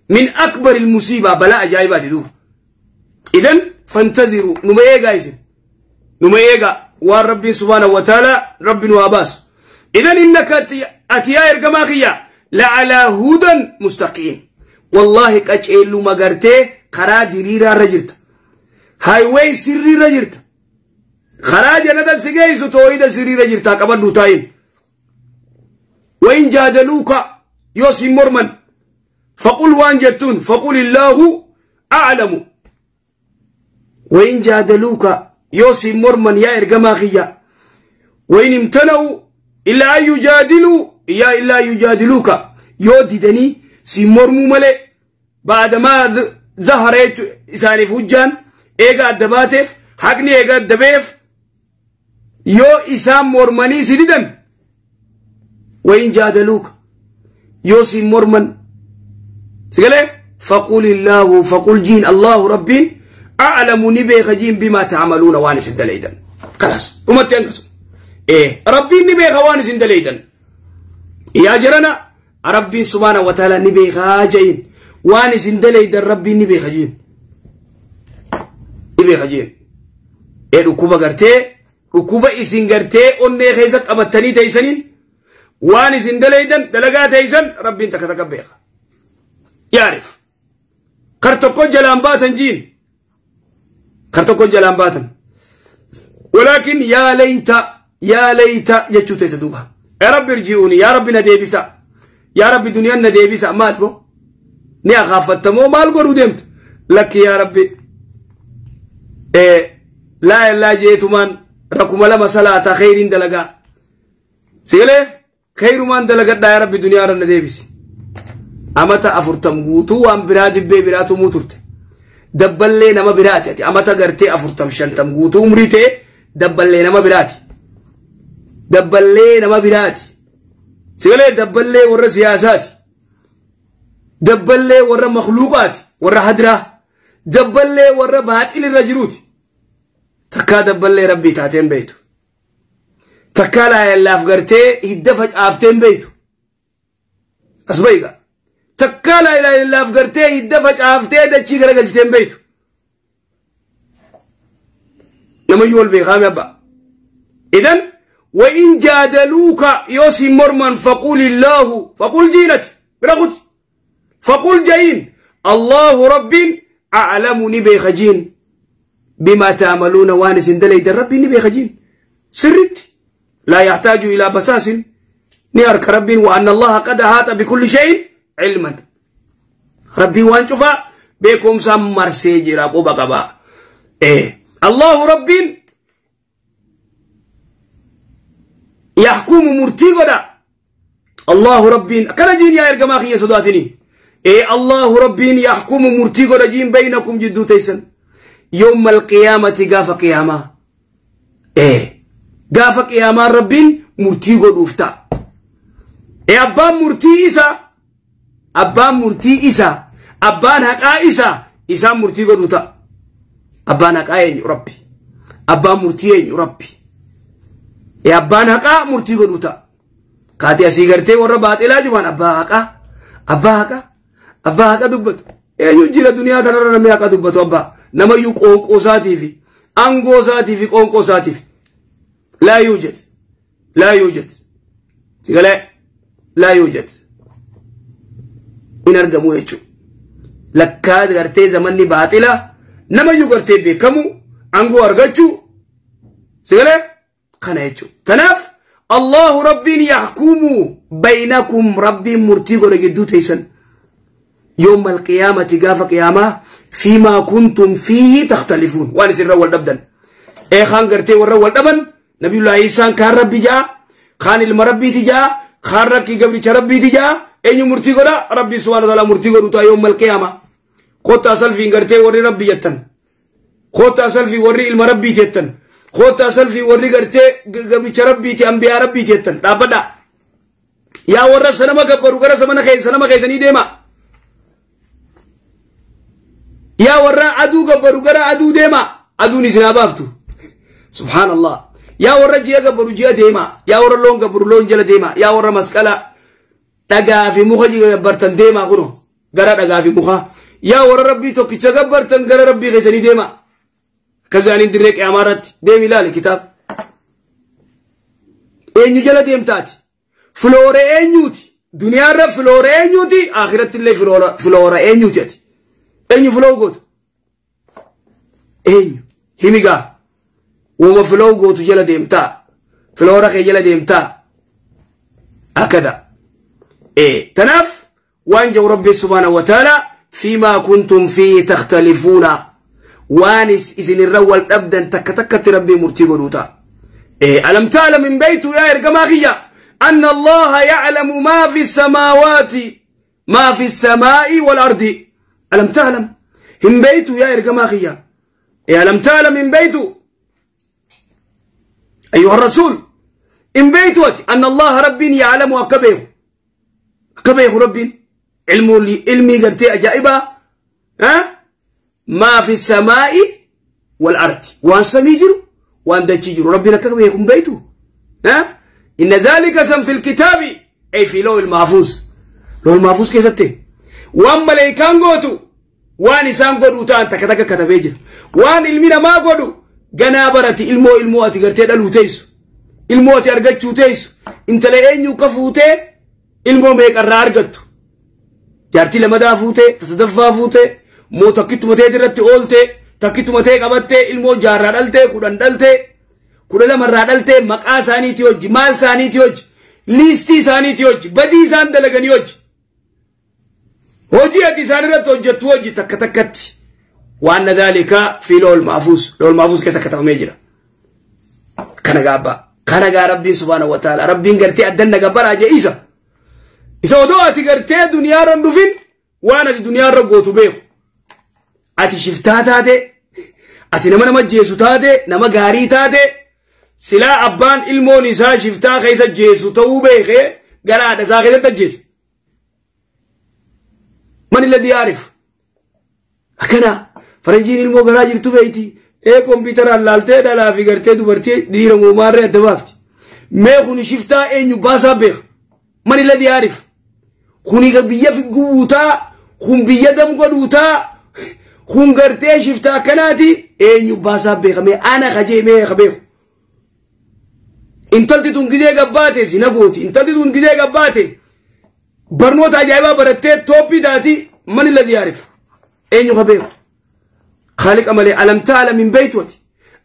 S1: من أكبر المصيبة بلاء جايبات دو. إذن فانتظروا نميغا إذن نميغا والرب سبحانه وتعالى رب واباس. إذن إنك أتيا إرقماخيا لعلى هدى مستقيم. والله كأجئلو مغرتي خرا ديريرا رجرت هاي واي سري رجرت خرا جنة سيجيسو تويدا سري رجرت كبر دوتاين. وإن جادلوك يوسي مرمن فقل وان جتون فقل الله أعلم. وإن جادلوك يوسي مرمن يا إرجما خيا وإن امتنعوا إلا أن يجادلوا يا إلا يجادلوك يوددني سي مرمو ملي بعد ما ظهر إساني فوجان إيغا الدباتف حقني إيغا الدبيف يو إسام مرمني سيدن وإن جادلوك يوسي مرمن سيقال فقل الله فقل جين الله ربين أعلم نبي خجين بما تعملون وانس الدليدا خلاص وما تنقص إيه ربي نبي خوانس الدليدا يا جرنا ربي سبحانه وتعالى نبي خاجين وانس الدليدا ربي نبي خجين نبي خجين إيه ركوبة قرتي ركوبة إسين قرتي أني خيزك أبتني تيسنين وانس الدليدا دلقا تيسن ربي انت كتكبيخ يعرف قرتكو جلان باتن جين خرتكو جلان باتن ولكن يا ليت يا ليت يجو تيسدوبا يا رب ارجعوني يا رب نديبسا يا رب دنيا نديبسا مال بو ني اخافتمو مال غرو ديمت لك يا ربي إيه لا لا جيتمان ركم لما صلاة خير دلغا سيله خير من دلغا يا رب دنيا نديبس امتا افرتم غوتو وان براد بي براتو موتورت dabballee nama biraati ati amata gartee 40 50 guutuu umrii ta'e dabballee nama biraati dabballee nama biraati sigalee dabballee warra siyaasaati dabballee warra makhluuqaati warra hadraa dabballee warra baaxil irra jiruuti takkaa dabballee rabbii taateen beeytu takkaa laayallaaf gartee hidda facaafteen beeytu as bayigaa takkaa laa ilaaha illallaaf gartee hidda facaaftee dachii garagalchiteen beeytu namayyuu wal beekaame abbaa idan وإن جادلوك يوسي مرمن فقول الله فقل جينتي برغت فقل جين الله رب أعلم نبي خجين بما تعملون وانس دلي ربي نبي خجين سرت لا يحتاج إلى بساس نيارك رب وأن الله قد أحاط بكل شيء علما ربي وان شوفا بكم سمر سيجرا قبا قبا إيه الله ربي يحكم مرتي غدا الله ربي كان جين يا ارجما خي صداتني إيه الله ربي يحكم مرتي غدا جين بينكم جدو تيسن يوم القيامة غاف قيامة إيه غاف قيامة ربي مرتي غدوفتا إيه أبا مرتي إسا abbaan murtii isaa abbaan haqaa isaa isaan murtii godhu ta'a abbaan haqaa eenyu rabbi abbaan murtii eenyu rabbi ee abbaan haqaa murtii godhu ta'a kaatee asii gartee warra baaxilaa jufaan abbaa haqaa abbaa haqaa abbaa haqa dubbatu eenyu jira duniyaa tanarra namni haqa dubbatu abbaa namayyuu qoonqoo isaatii fi aangoo isaatii fi qoonqoo isaatiif laa yuujad laa yuujad sigalee laa yuujad in argamu jechuudha. Lakkaa gartee zamanni baaxila namayyuu gartee beekamu aangoo argachuu sigalee kana jechuudha. Kanaaf Allahu rabbiin yaxkumu baynakum rabbiin murtii godhe gidduu teessan yawma alqiyaamati gaafa qiyaamaa fiimaa kuntum fiihi takhtalifuun waan isinirra wal dhabdan. Ee kaan gartee warra wal dhaban nabiyullaahi Iisaan kaan rabbi ja'a kaan ilma rabbiiti ja'a kaan rakkii gabricha rabbiiti ja'a eenyu murtii godha rabbi subhaanahu wa ta'ala murtii godhu ta'a yawma alqiyaama kottaa salfiin gartee warri rabbi jettan kottaa salfii warri ilma rabbii jettan kottaa salfii warri gartee gabricha rabbiiti ambiyaa rabbii jettan dhaabbadha yaa warra sanama gabbaru gara sanama keessanii deema yaa warra aduu gabbaru gara aduu deema aduun isin haa baaftu subhaanallah yaa warra ji'a gabbaru ji'a deema yaa warra loon gabbaru loon jala deema yaa warra masqala dhagaa fi muka gabbartan deemaa kuno gara dhagaa fi muka yaa warra rabbii tokkicha gabbartan gara rabbii keessanii deema akkas dirree qiyaamaa irratti deemi ilaali kitaaba eenyu jala deemtaati filoora eenyuuti duniyaarra filoora eenyuuti akhiratti illee filoora eenyuuti ati eenyu filoo gootu eenyu himigaa uuma filoo gootu jala deemtaa filoora kee jala deemtaa akkada إيه تناف وانجو ربي سبحانه وتعالى فيما كنتم فيه تختلفون. Waan isin irra wal dhabdan takka takkatti Rabbii murtii godhuu ta'a. Alam ta'lam hin beeytu yaa ergamaa kiyya anna Allaha ya'lamu maa fi samaawaati maa fi samaa'i wal ardi. Alam ta'lam hin beeytu yaa ergamaa kiyya. Alam ta'lam hin beeytu أيها الرسول إن بيتوت أن الله رب يعلم أكبيه أكبيه رب علم علمي قرتي أجائبة ها ما في السماء والأرض وان سميجر وان دجيجر ربنا كبيه بيته ها إن ذلك سم في الكتاب أي في لوح المحفوظ. لوح المحفوظ كيستي وان ملائكان قوتو وان إسان قدو تان تكتك كتبيجر وان علمنا ما قدو ganaa barati ilmoo ilmoo ati gartee dhaluu teessu ilmoo ati argachuu teessu intala eenyu ka fuutee ilmoo meeqarraa argattu jaartii lamadaa fuutee tasadaffaa fuutee moo takkittuma ta'e irratti ooltee takkituma ta'e qabattee ilmoo jaarraa dhaltee 10 dhaltee 12 dhaltee maqaa isaaniitii hojji maal isaaniitii hojji liistii isaaniitii hojji badii isaan dalaganii hojji hojii ati isaan irratti hojjettu hojji takka takkatti. وأن ذلك في لوح المحفوظ. لوح المحفوظ كيف كتب ميجرا كان غابا كان غا ربي سبحانه وتعالى ربي غرتي أدنى غبر أجا إيسا إيسا ودو أتي غرتي دنيا رندفين وأنا دي دنيا رغوتو بيو أتي شفتا تاتي أتي نما نما جيسو تاتي نما غاري تاتي سلا أبان إلمو نسا شفتا خيسا جيسو تو بيخي غرا دسا خيسا تجيس من الذي يعرف أكنا فرنجين ilmoo garaa jirtu beeyti ee kompiitaraan laaltee dhalaa fi gartee dubartii dhiira moomaarree adda baafti. Mee kuni shiftaa eenyu baasaa beeka. Man illadhi yaarif. Kuni biyya guutaa, kun biyya dam godhuutaa, kun gartee shiftaa akkanaati eenyu baasaa beeka mee ana kajee mee ka beeku. Intalti tun gidee gabbaate sina gooti. Intalti tun gidee gabbaate barnoota ajaa'ibaa barattee tooppii taati man illadhi yaarif. Eenyu ka beeku. خالق أملي ألم تعلم من بيتوتي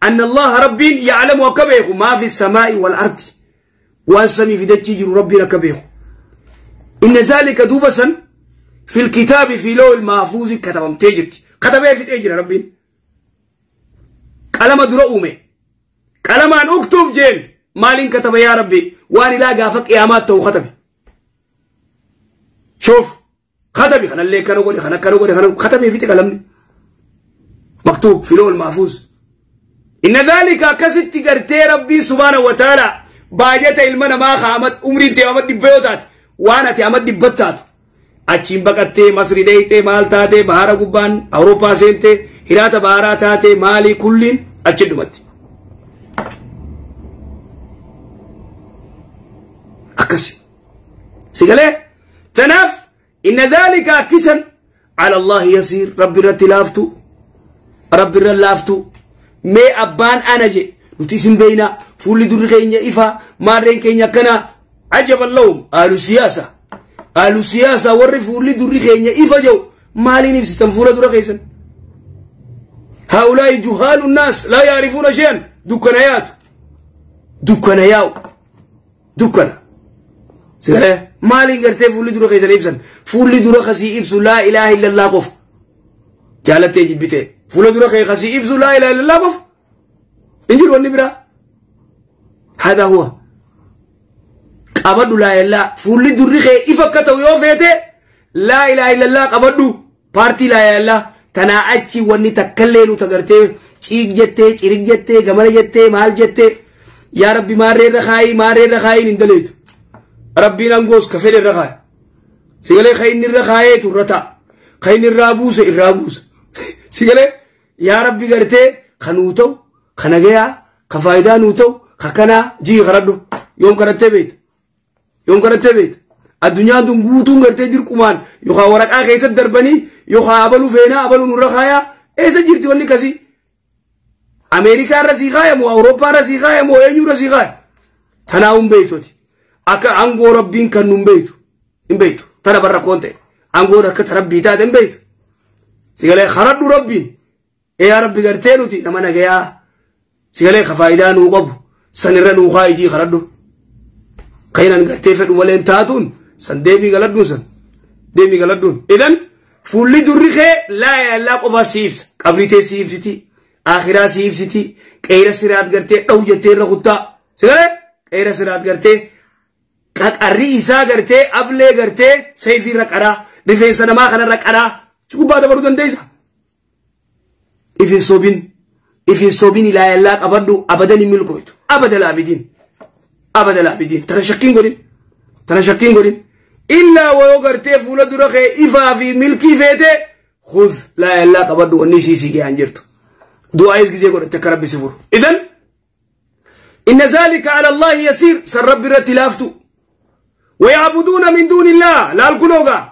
S1: أن الله ربي يعلم وكبيه ما في السماء والأرض وأن سمي في دجيج ربنا كبيه إن ذلك دوبسا في الكتاب في لوح المحفوظ كتبم تجرت كتبه في تجر ربي قلم درؤمي قلم أن أكتب جين مالين كتب يا ربي وأن لا قافك قيامات تو ختمي شوف ختمي خنا اللي كانوا قولي خنا كانوا قولي خنا ختمي في تكلمني مكتوب في لوح المحفوظ. إن ذلك كست قرتي ربي سبحانه وتعالى باجت علمنا ما خامت عمري تيامت دبيوتات وانا تيامت دبتات أچين بقتي مصري ديتي مالتاتي بهارا قبان أوروبا سينتي هراتا بهاراتاتي مالي كلين أچين دمت أكسي سيقالي تناف. إن ذلك كسا على الله يسير. ربي رتلافتو ربي رلافتو مي أبان أنا جي نتيسن بينا فولي دور خينيا إفا مارين كينيا كنا عجب اللهم آلو سياسة آلو سياسة ور فولي دور خينيا إفا جو مالي نفسي تنفورة دور خيسن. هؤلاء جهال الناس لا يعرفون شيئا دكنيات دكنياو دكنا سيره مالي غرتي فولي دور خيسن إبسن فولي دور خسي إبسو لا إله إلا الله قف جالتي جبتي فولا دورا كي خسي إبسو لا إله إلا الله قف إنجيل والنبرة هذا هو قبضوا لا إله فولي دوري خي إفكتو يوفيته لا إله إلا الله قبضوا بارتي لا إله إلا تنا أتشي وني تكللو تغرتي چيك جتي چيرك جتي غمر جتي مال جتي يا ربي ماري رخاي ماري رخاي نندليت ربي نانغوس كفر الرخاي سيغلي خاين الرخاي ترتا خاين الرابوس الرابوس سيغلي يا ربي غرتي خنوتو خنغيا خفايدا نوتو خكنا جي غردو يوم كرتي بيت يوم كرتي بيت الدنيا دون غوتون غرتي جير كمان يوخا ورقا خيس دربني يوخا ابلو فينا ابلو نرخايا ايسا جيرتي وني كسي امريكا رسيخايا مو اوروبا رسيخايا مو اينيو رسيخايا تناوم بيتوتي اكا انغو ربين كنوم بيتو ان بيتو ترى برا كونتي انغو رك تربي تا ان بيتو سيغلي خردو ربين يا ربي غرتي نوتي نما نغيا سيغلي خفايدا نو قب سنر نو خايجي خردو خينان غرتي فدو ولين تاتون سن ديمي غلدون سن ديمي غلدون. إذن Fuulli durri kee laa ilaha illaa qofa si ibsa. Qabrii tee si ibsiti. Akhiraa si ibsiti. Qeera siraat gartee dhawu jettee irra kuttaa. Sigalee qeera siraat gartee qaqarri isaa gartee ablee gartee sayfii irra qaraa rifeensa namaa kanarra qaraa si gubbaa dabaruu dandeessa. Ifin sobin ifin sobin laa ilaha illaa qabadhu abadan hin milkooytu. Abada laabidiin. Abada laabidiin. Tana shakkiin godhin. Tana shakkiin godhin. Illaa wayoo gartee fuula dura kee ifaa fi milkii feete khudh laa ilaha illaa qabadhu wanni isii si ga'an jirtu. Du'aayis gisee godhatte akka rabbi si furu. Idan inna zaalika ala Allaahi yasiir san rabbi irratti laaftu. Wayaabuduuna min duunillah laal kunoogaa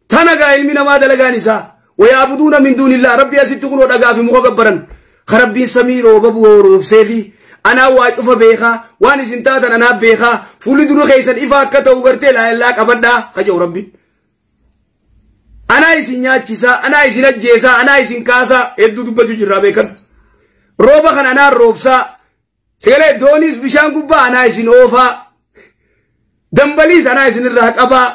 S1: tana gaa ilmi namaa dalagaan isaa. Wayaabuduuna min duunillah rabbi asitti kunoo dhagaa fi muka gabbaran. Ka rabbiin samii rooba roobsee fi anaa waa cufa beekaa waan isin taatan anaa beekaa fuulli dura keessan ifa akka ta'u gartee laa ilaa qabadhaa ka jedhu rabbiin. Anaa isin nyaachisaa, anaa isin ajjeesaa, anaa isin kaasaa hedduu dubbachuu jirraa beekan. Rooba kan anaa roobsaa, sagalee dooniis bishaan gubbaa anaa isin oofaa, dambaliis anaa isin irraa qabaa.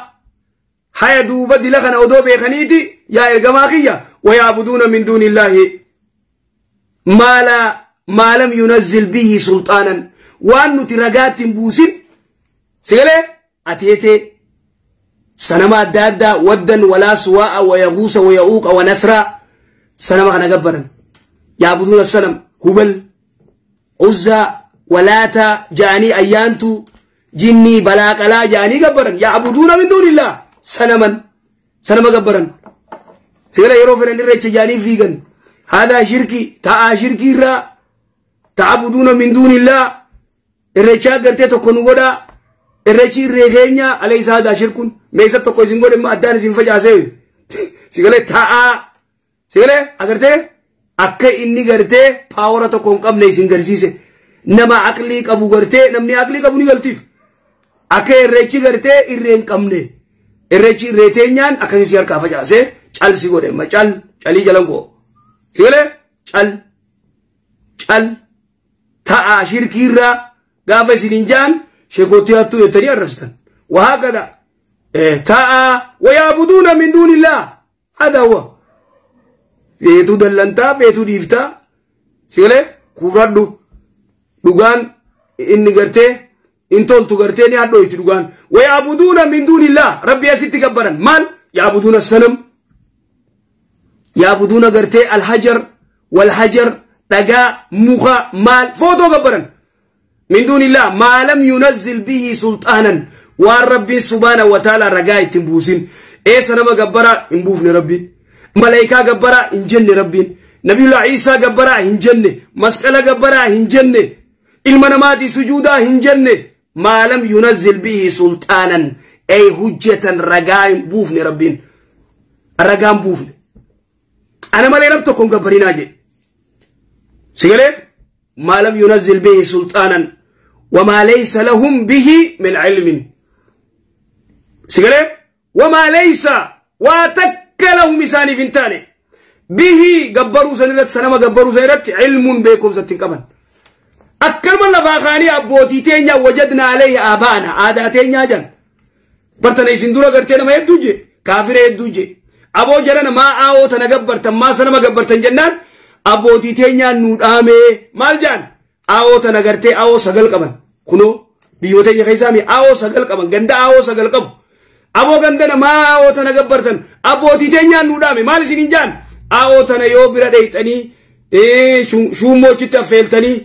S1: Haya duuba dila kana odoo beekaniiti yaa ergamaa kiyya wayaabuduuna min duunillaahi maa lam yunazzil bihi sulxaanan waan nuti ragaatti hin buusin sagalee ateetee sanama adda addaa waddan walaa suwaa'a wayaguusa waya'uuqa wanasraa sanama kana gabbaran yaabuduuna sanam hubal uzzaa walaata ja'anii ayyaantuu jinnii balaaqalaa ja'anii gabbaran yaabuduuna min duunillah sanaman sanama gabbaran sagalee yeroo fedhan irreecha ja'anii fiigan haadaa shirkii ta'aa shirkii irraa ta'abuduuna min duunillah irreechaa gartee tokko nu godhaa irreechi irree keenya alaysa haadaa shirkun meessa tokko isin godhe addaan isin facaasee sagalee ta'aa sagalee agartee akka inni gartee paawara tokko hin qabne isin garsiise nama aqlii qabu gartee namni aqlii qabu ni galtiif akka irreechi gartee irree hin qabne irreechi irree teenyaan akkasii si harkaa facaasee cal si godhe ma cal calii jalan koo sagalee cal cal ta'aa shirkiirraa gaafa isin hin jaan sheekootti hattuu jettanii arrabsitan wahaakada ta'aa wayaabuduuna min duunillah hada huwa feetuu dallantaa feetuu dhiiftaa sagalee kuufradhu dhugaan inni gartee in toltu gartee ni hadhooyti dhugaan wayaabuduuna min duunillah rabbi asitti gabbaran maal yaabuduuna sanam yaabuduuna gartee alhajar walhajar dhagaa muka maal footoo gabbaran min duunillah maa lam yunazzil bihi sulxaanan waan rabbiin subhaana wa ta'ala ragaa ittiin buusin eessa nama gabbaraa hin buufne rabbiin malaayikaa gabbaraa hin jenne rabbiin nabiyullah Iisaa gabbaraa hin jenne masqala gabbaraa hin jenne ilma namaatii sujuudaa hin jenne maa lam yunazzil bihi sulxaanan ay hujjatan ragaa hin buufne rabbiin ragaa hin buufne ana malee rab tokko hin gabbarinaa jedhe sigalee maa lam yunazzil bihi sulxaanan wamaa laysa lahum bihi min cilmin sigalee wamaa laysa waa takka lahum isaaniif hin taane bihi gabbaruu san irratti sanama gabbaruu san irratti cilmuun beekumsa ittiin qaban akkanuma lafaa kaanii abbootii teenya wajadna alayhi aabaana aadaa teenyaa jan bartana isin dura gartee nama hedduu je kaafira hedduu je aboo jarana maa aawoo tana gabbartan maa sanama gabbartan jennaan abbootii teenyaan nuu dhaamee maal jaan aawoo tana gartee aawoo 9 qaban kunoo biyyoota teenya keessaa mi aawoo 9 qaban ganda aawoo 9 qabu aboo gandana maa aawoo tana gabbartan abbootii teenyaan nuu dhaame maal isin hin jaan aawoo tana yoo bira dheeyxanii shuummoo achitti affeeltanii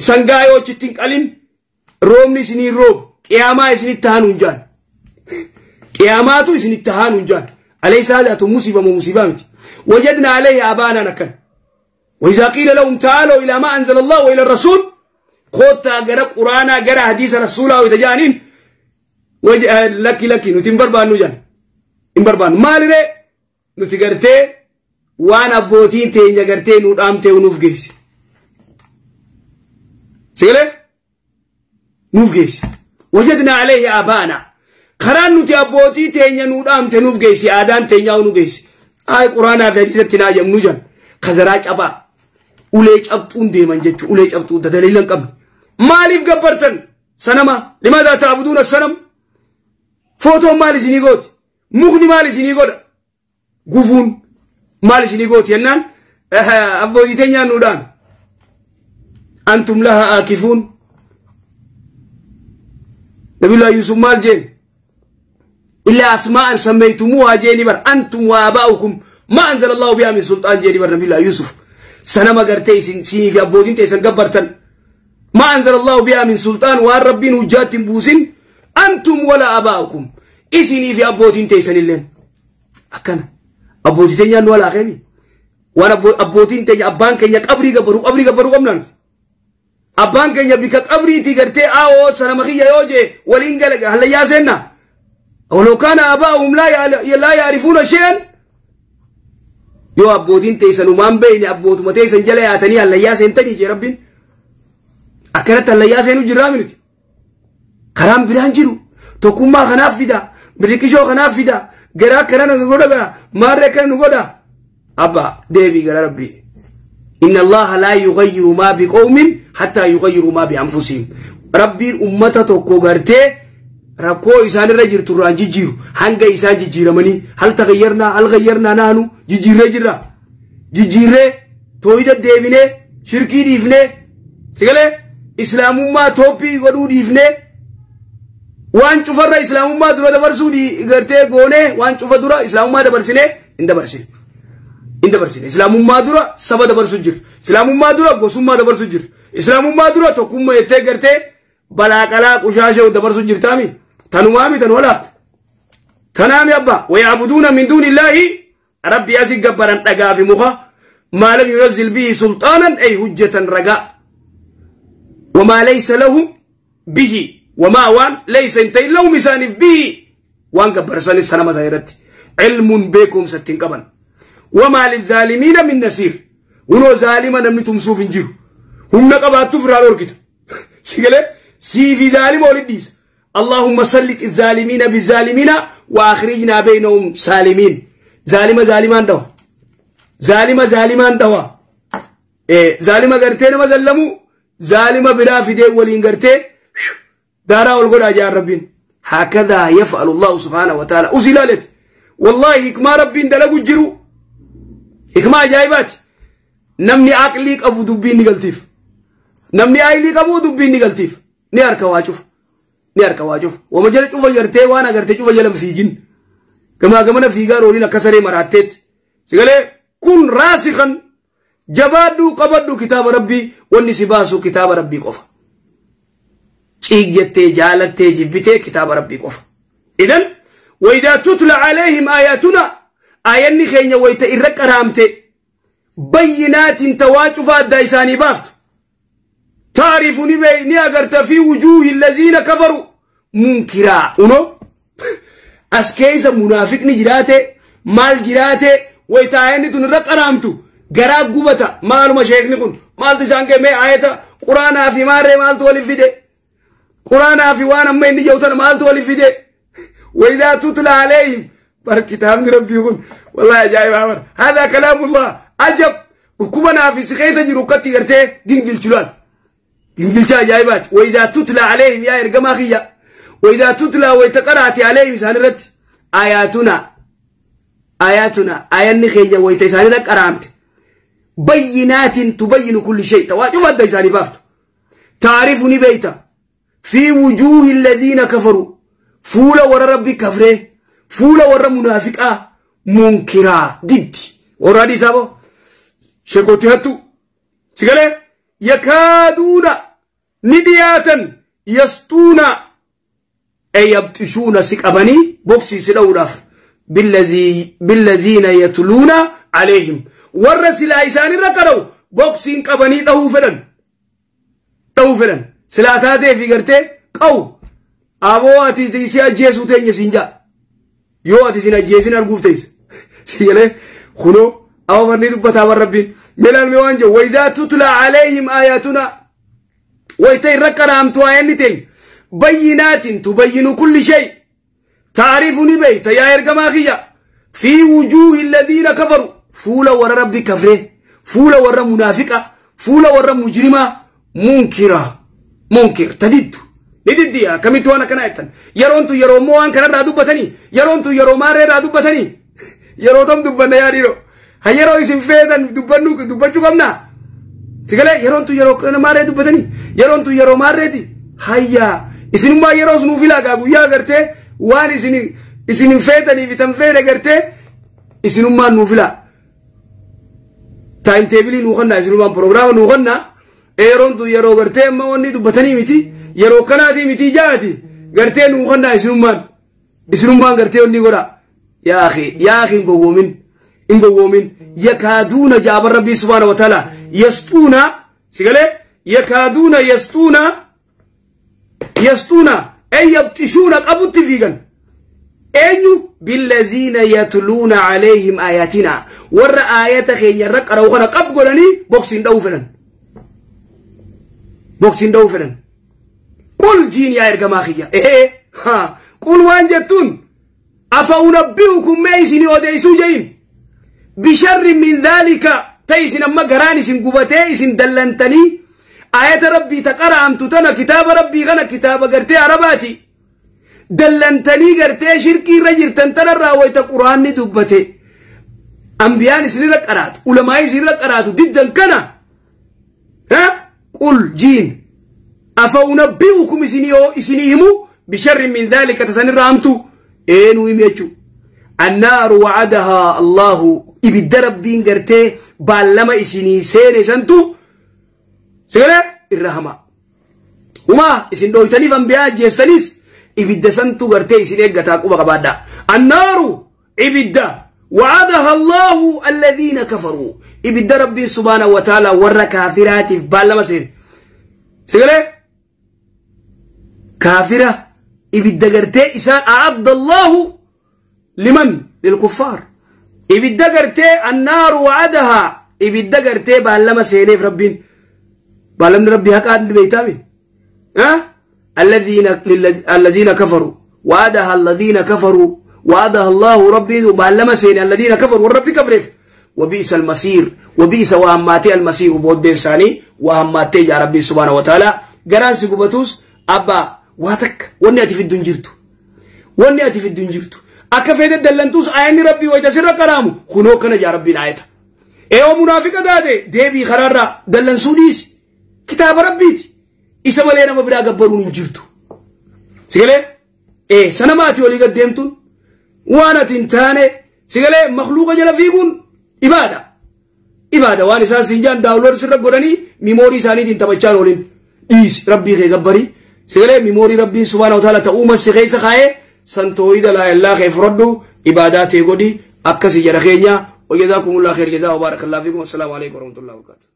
S1: sangaa yoo achitti hin qalin roobni isinii roobu qiyaamaa isinitti haanuun jaan qiyaamaatu isinitti haanuun jaan alaysa haadha musiiba moo musiibaa miti wajadna alayhi abaanaan akkan وإذا قيل لهم تعالوا إلى ما أنزل الله وإلى الرسول خوتا غرا قرآن غرا حديث رسول الله وتجانين لك لك نتي بربان نجان بربان مال ري نتي غرتي وانا بوتين تي غرتي نو دامتي ونوف جيس سيله نوف جيس وجدنا عليه آبانا قران نتي أبوتي تي نو دامتي نوف جيس آدان تي نو جيس آي قرآن في حديث تناجم نجان خزراج أبا ulee cabxuun deeman jechuun ulee cabxuu daliila hin qabne maaliif gabbartan sanama limaadaa ta'buduuna sanam footoon maal isinii gooti mukni maal isinii godha Gufuun maal isinii gooti jennaan abbootii teenyaan nuudhaan. Antum laha aakifuun. Nabiyullaahi Yuusuf maal jeen? Illaa asmaa'an sammaytumuuhaa jeeni bar antum wa abaa'ukum ma anzala Allahu bihaa min sulxaan jeeni bar Nabiyullaahi Yuusuf. Sanama gartee isin siinii fi abbootiin teessan gabbartan. Ma anzala Allahu bihaa min sulxaan waan Rabbiin hujjaatti hin buusin antum wala abaa'ukum isinii fi abbootiin teessan illeen. Akkana abbootii teenyaan nu alaaqeemi. Waan abbootiin teenya abbaan keenya qabrii gabbaruu qabrii gabbaruu qabnaa nuti. Abbaan keenya bika qabriitii gartee aawoo sanama kiyya yoo jee waliin gala hallayyaa seenna. Walau kaana abaa'uhum laa yaarifuuna shay'an. Yoo abbootiin teessan umaan beeyne abbootuma teessan jala yaatanii hallayyaa seentanii jee Rabbiin. Akkanatti hallayyaa seenuu jirraa miti. Karaan biraan jiru. Tokkummaa kanaaf fida. Biliqishoo kanaaf fida. Garaa akkana nu godha. Maarree akkana nu godha. Abba deebii gara Rabbii. Inna Allaha laa yughayyiru maa biqawmin hattaa yughayyiru maa bi'anfusihim. Rabbiin ummata tokko gartee rakkoo isaan irra jirtu irraan jijjiiru hanga isaan jijjiiramanii hal taghayyarnaa hal ghayyarnaa naanu jijjiirree jirra. Jijjiirree tooyida deebinee shirkii dhiifnee sigalee islaamummaa tooppii godhuu dhiifnee waan cufarra islaamummaa dura dabarsuu gartee goonee waan cufa dura islaamummaa dabarsinee hin dabarsine. Hin dabarsine. Islaamummaa dura saba dabarsu jira. Islaamummaa dura gosummaa dabarsu jira. Islaamummaa dura tokkummaa jettee gartee balaaqalaa qushaashee dabarsu jirtaami. Tanumaami tan walaafte. Tanaami abba. Wayaabuduuna min duuni illaahi rabbi asi gabbaran dhagaa fi muka maa lam yunazzil bihi sulxaanan ay hujjatan ragaa. Wamaa laysa lahum bihi wamaa waan laysa hin ta'in lahum isaaniif bihi waan gabbarsanis sanama isaa irratti ilmuun beekumsa ittiin qaban. Wamaa lizaalimiina min nasiir. Hunoo zaalima namni tumsuuf hin jiru. Humna qabaattuuf irraa dhorkita. Si galee siifi zaalima walitti dhiisa. Allahumma sallit zaalimiina bizaalimiina wa akhrijnaa baynahum saalimiin. Zaalima zaalimaan dhawa. Zaalima zaalimaan dhawa. Zaalima gartee nama zallamu zaalima biraa fidee waliin gartee daaraa ol godhaa jaan Rabbiin. Hakadaa yaf'alu Allahu subhaanahu wa ta'ala. Usi ilaaleeti. Wallaahi hikmaa Rabbiin dalagu jiru. Hikmaa ajaa'ibaati. Namni aqlii qabu dubbiin ni galtiif. Namni aqlii qabu dubbiin ni galtiif. Ni harka waa cufa. Ni harka waa cufa. Wama jala cufa gartee waan agartee cufa jala fiigin. Gamaa gamana fiigaa rooliin akka saree maraatteetti. Sigalee kun raasikan jabaadhuu qabadhu kitaaba Rabbii wanni si baasu kitaaba Rabbii qofa. Ciig jettee jaalattee jibbitee kitaaba Rabbii qofa. Idan waydaa tutla alayhim aayatuna aayanni keenya wayta irra qaraamte bayyinaatiin tawaa cufa addaa isaanii baaftu. Taarifu ni bee ni agarta fi wujuuhi allaziina kafaru munkiraa uno as keessa munaafiqni jiraate maal jiraate wayta aayanni tun irra qaraamtu garaa gubata maaluma sheekni kun maaltu isaan kee aayata quraanaa fi maarree maaltu waliif fide quraanaa fi waan amma inni jedhu tana maaltu waliif fide waydaa tutla alayhim bar kitaabni rabbii kun wallahi ajaa'ibaa bar haadhaa kalaamullah ajab dhukkuba naaf si keessa jiru akkatti gartee gingilchulaan gingilcha ajaa'ibaati waydaa tutla alayhim yaa ergamaa kiyya waydaa tutla wayta qaraati alayhim isaan irratti aayaatuna aayaatuna aayanni keenya wayta isaan irra qaraamte bayyinaatin tubayyinu kulli shay tawaa cufa adda isaanii baaftu taarifu ni beeyta fi wujuuhi alladhiina kafaru fuula warra rabbi kafree fuula warra munaafiqaa munkiraa diddi warra hadiisaa boo sheekootti hattu sigalee yakaaduuna ni dhiyaatan yastuuna ay yabxishuuna si qabanii boksii si dha'uudhaaf billaziina yatluuna alayhim warra silaa isaanirra qara'u boksiin qabanii dhahuu fedhan silaa taatee fi gartee qawu aboo ati si ajjeesuu teenya siin jaa yoo ati sin ajjeesin arguuf teessa sigalee kunoo awa barni dubbataa bar rabbiin meelaan mee waan jedhu waydaa tutla alayhim aayatuna wayta irra qaraamtu aayanni teenya bayyinaatin tubayyinu kulli shay taarifu ni beeyta yaa ergamaa kiyya fi wujuuhi alladhiina kafaru fuula warra rabbi kafree fuula warra munaafiqa fuula warra mujrimaa munkira munkir tadiddu ni diddiya akkamitti waan akkanaa jettan yeroon tun yeroo immoo waan kanarraa dubbatanii yeroon tun yeroo maarree irraa dubbatanii Yeroo tam dubbanna yaa dhiiroo. Ha yeroo isin feetan dubbannu dubbachuu qabna. Sigalee yeroon tun yeroo kana maarree dubbatanii yeroon tun yeroo maarreeti. Hayyaa isinummaa yeroo sunuu filaa guyyaa gartee waan isin hin feetanii fi tan feene gartee isinummaan nuu filaa. Time table nuu kannaa isinummaan prograama nuu kannaa. Yeroon tun yeroo gartee amma wanni dubbatanii miti yeroo kanaatii miti jaati gartee nuu kannaa isinummaan. Isinummaan gartee wanni godha. Yaa akhi yaa akhi hin gowwoomin. Hin gowwoomin. Yakaaduuna jaabar rabbii subhaana wa ta'ala yastuuna sigalee yakaaduuna yastuuna yastuuna ay yabxishuuna qabutti fiigan. Eenyu billaziina yatluuna alayhim ayatina warra aayata keenya irra qara'u kana qab godhanii boksiin dha'uu fedhan. Boksiin dha'uu fedhan. Qul jiin yaa ergamaa kiyya. Ee qul waan jettuun afa unabbi'ukum mee isinii odeessuu je'in. Bisharri min dhaalika ta'e isin amma garaan isin gubatee isin dallantanii aayata rabbii ta qara'amtu tana kitaaba rabbii kana kitaaba gartee arabaati. Dallantanii gartee shirkii irra jirtan tanarraa wayita quraanni dubbate. Ambiyaan isinirra qaraatu ulamaa isinirra qaraatu diddan kana. Qul jiin afa unabbi'ukum isinii himu bisharri min dhaalika tasanirra hamtu eenuu himi jechuu. Annaaru wa'adahaa Allahu ibidda rabbiin gartee baallama isinii seene santu sigalee irra hamaa. Humaa isin dhooytaniif ambiyaa ajjeestaniis ibidda santu gartee isin eeggataa quba qabaadhaa. Annaaru ibidda wa'adaha Allahu alladhiina kafaruu ibidda rabbiin subhaanahu wa ta'ala warra kaafiraatiif baallama seene. Sigalee kaafira ibidda gartee isaan a'adda Allahu liman lilkuffaar ibidda gartee annaaru wa'adahaa ibidda gartee baallama seeneef rabbiin baallamni rabbii haqaan beeytaami. الذين كفروا وعدها الذين كفروا وعدها الله ربي baallama seene الذين كفروا والرب كفرف وبئس المصير وبئس وهماتي المصير بود ثاني وهماتي يا ربي سبحانه وتعالى غران سغبتوس ابا واتك وني اتي في الدنجرتو وني اتي في الدنجرتو akka fedhe dallantuus aayanni rabbii wayita sirra qaraamu kunoo kana jaa rabbiin aayata. Eeyoo munaafiqa taate deebii karaarraa dallansuu dhiisi. Kitaaba rabbiiti. Isa malee nama biraa gabbaruun hin jirtu. Sigalee sana maatii olii gad deemtuun waan ati hin taane sigalee makluuqa jala fiiguun ibaada. Ibaada waan isaan siin jaan daawulood sirra godhanii miimoorii isaaniitiin taphachaa oolin dhiisi rabbii kee gabbarii. Sigalee miimoorii rabbiin subhaana wa ta'ala ta'uu massi keessa kaa'ee santooyida laa illaa kee fudhadhu ibaadaa tee godhi akkasii jedha keenya. وجزاكم الله خير جزاء وبارك الله فيكم. السلام عليكم ورحمة الله وبركاته.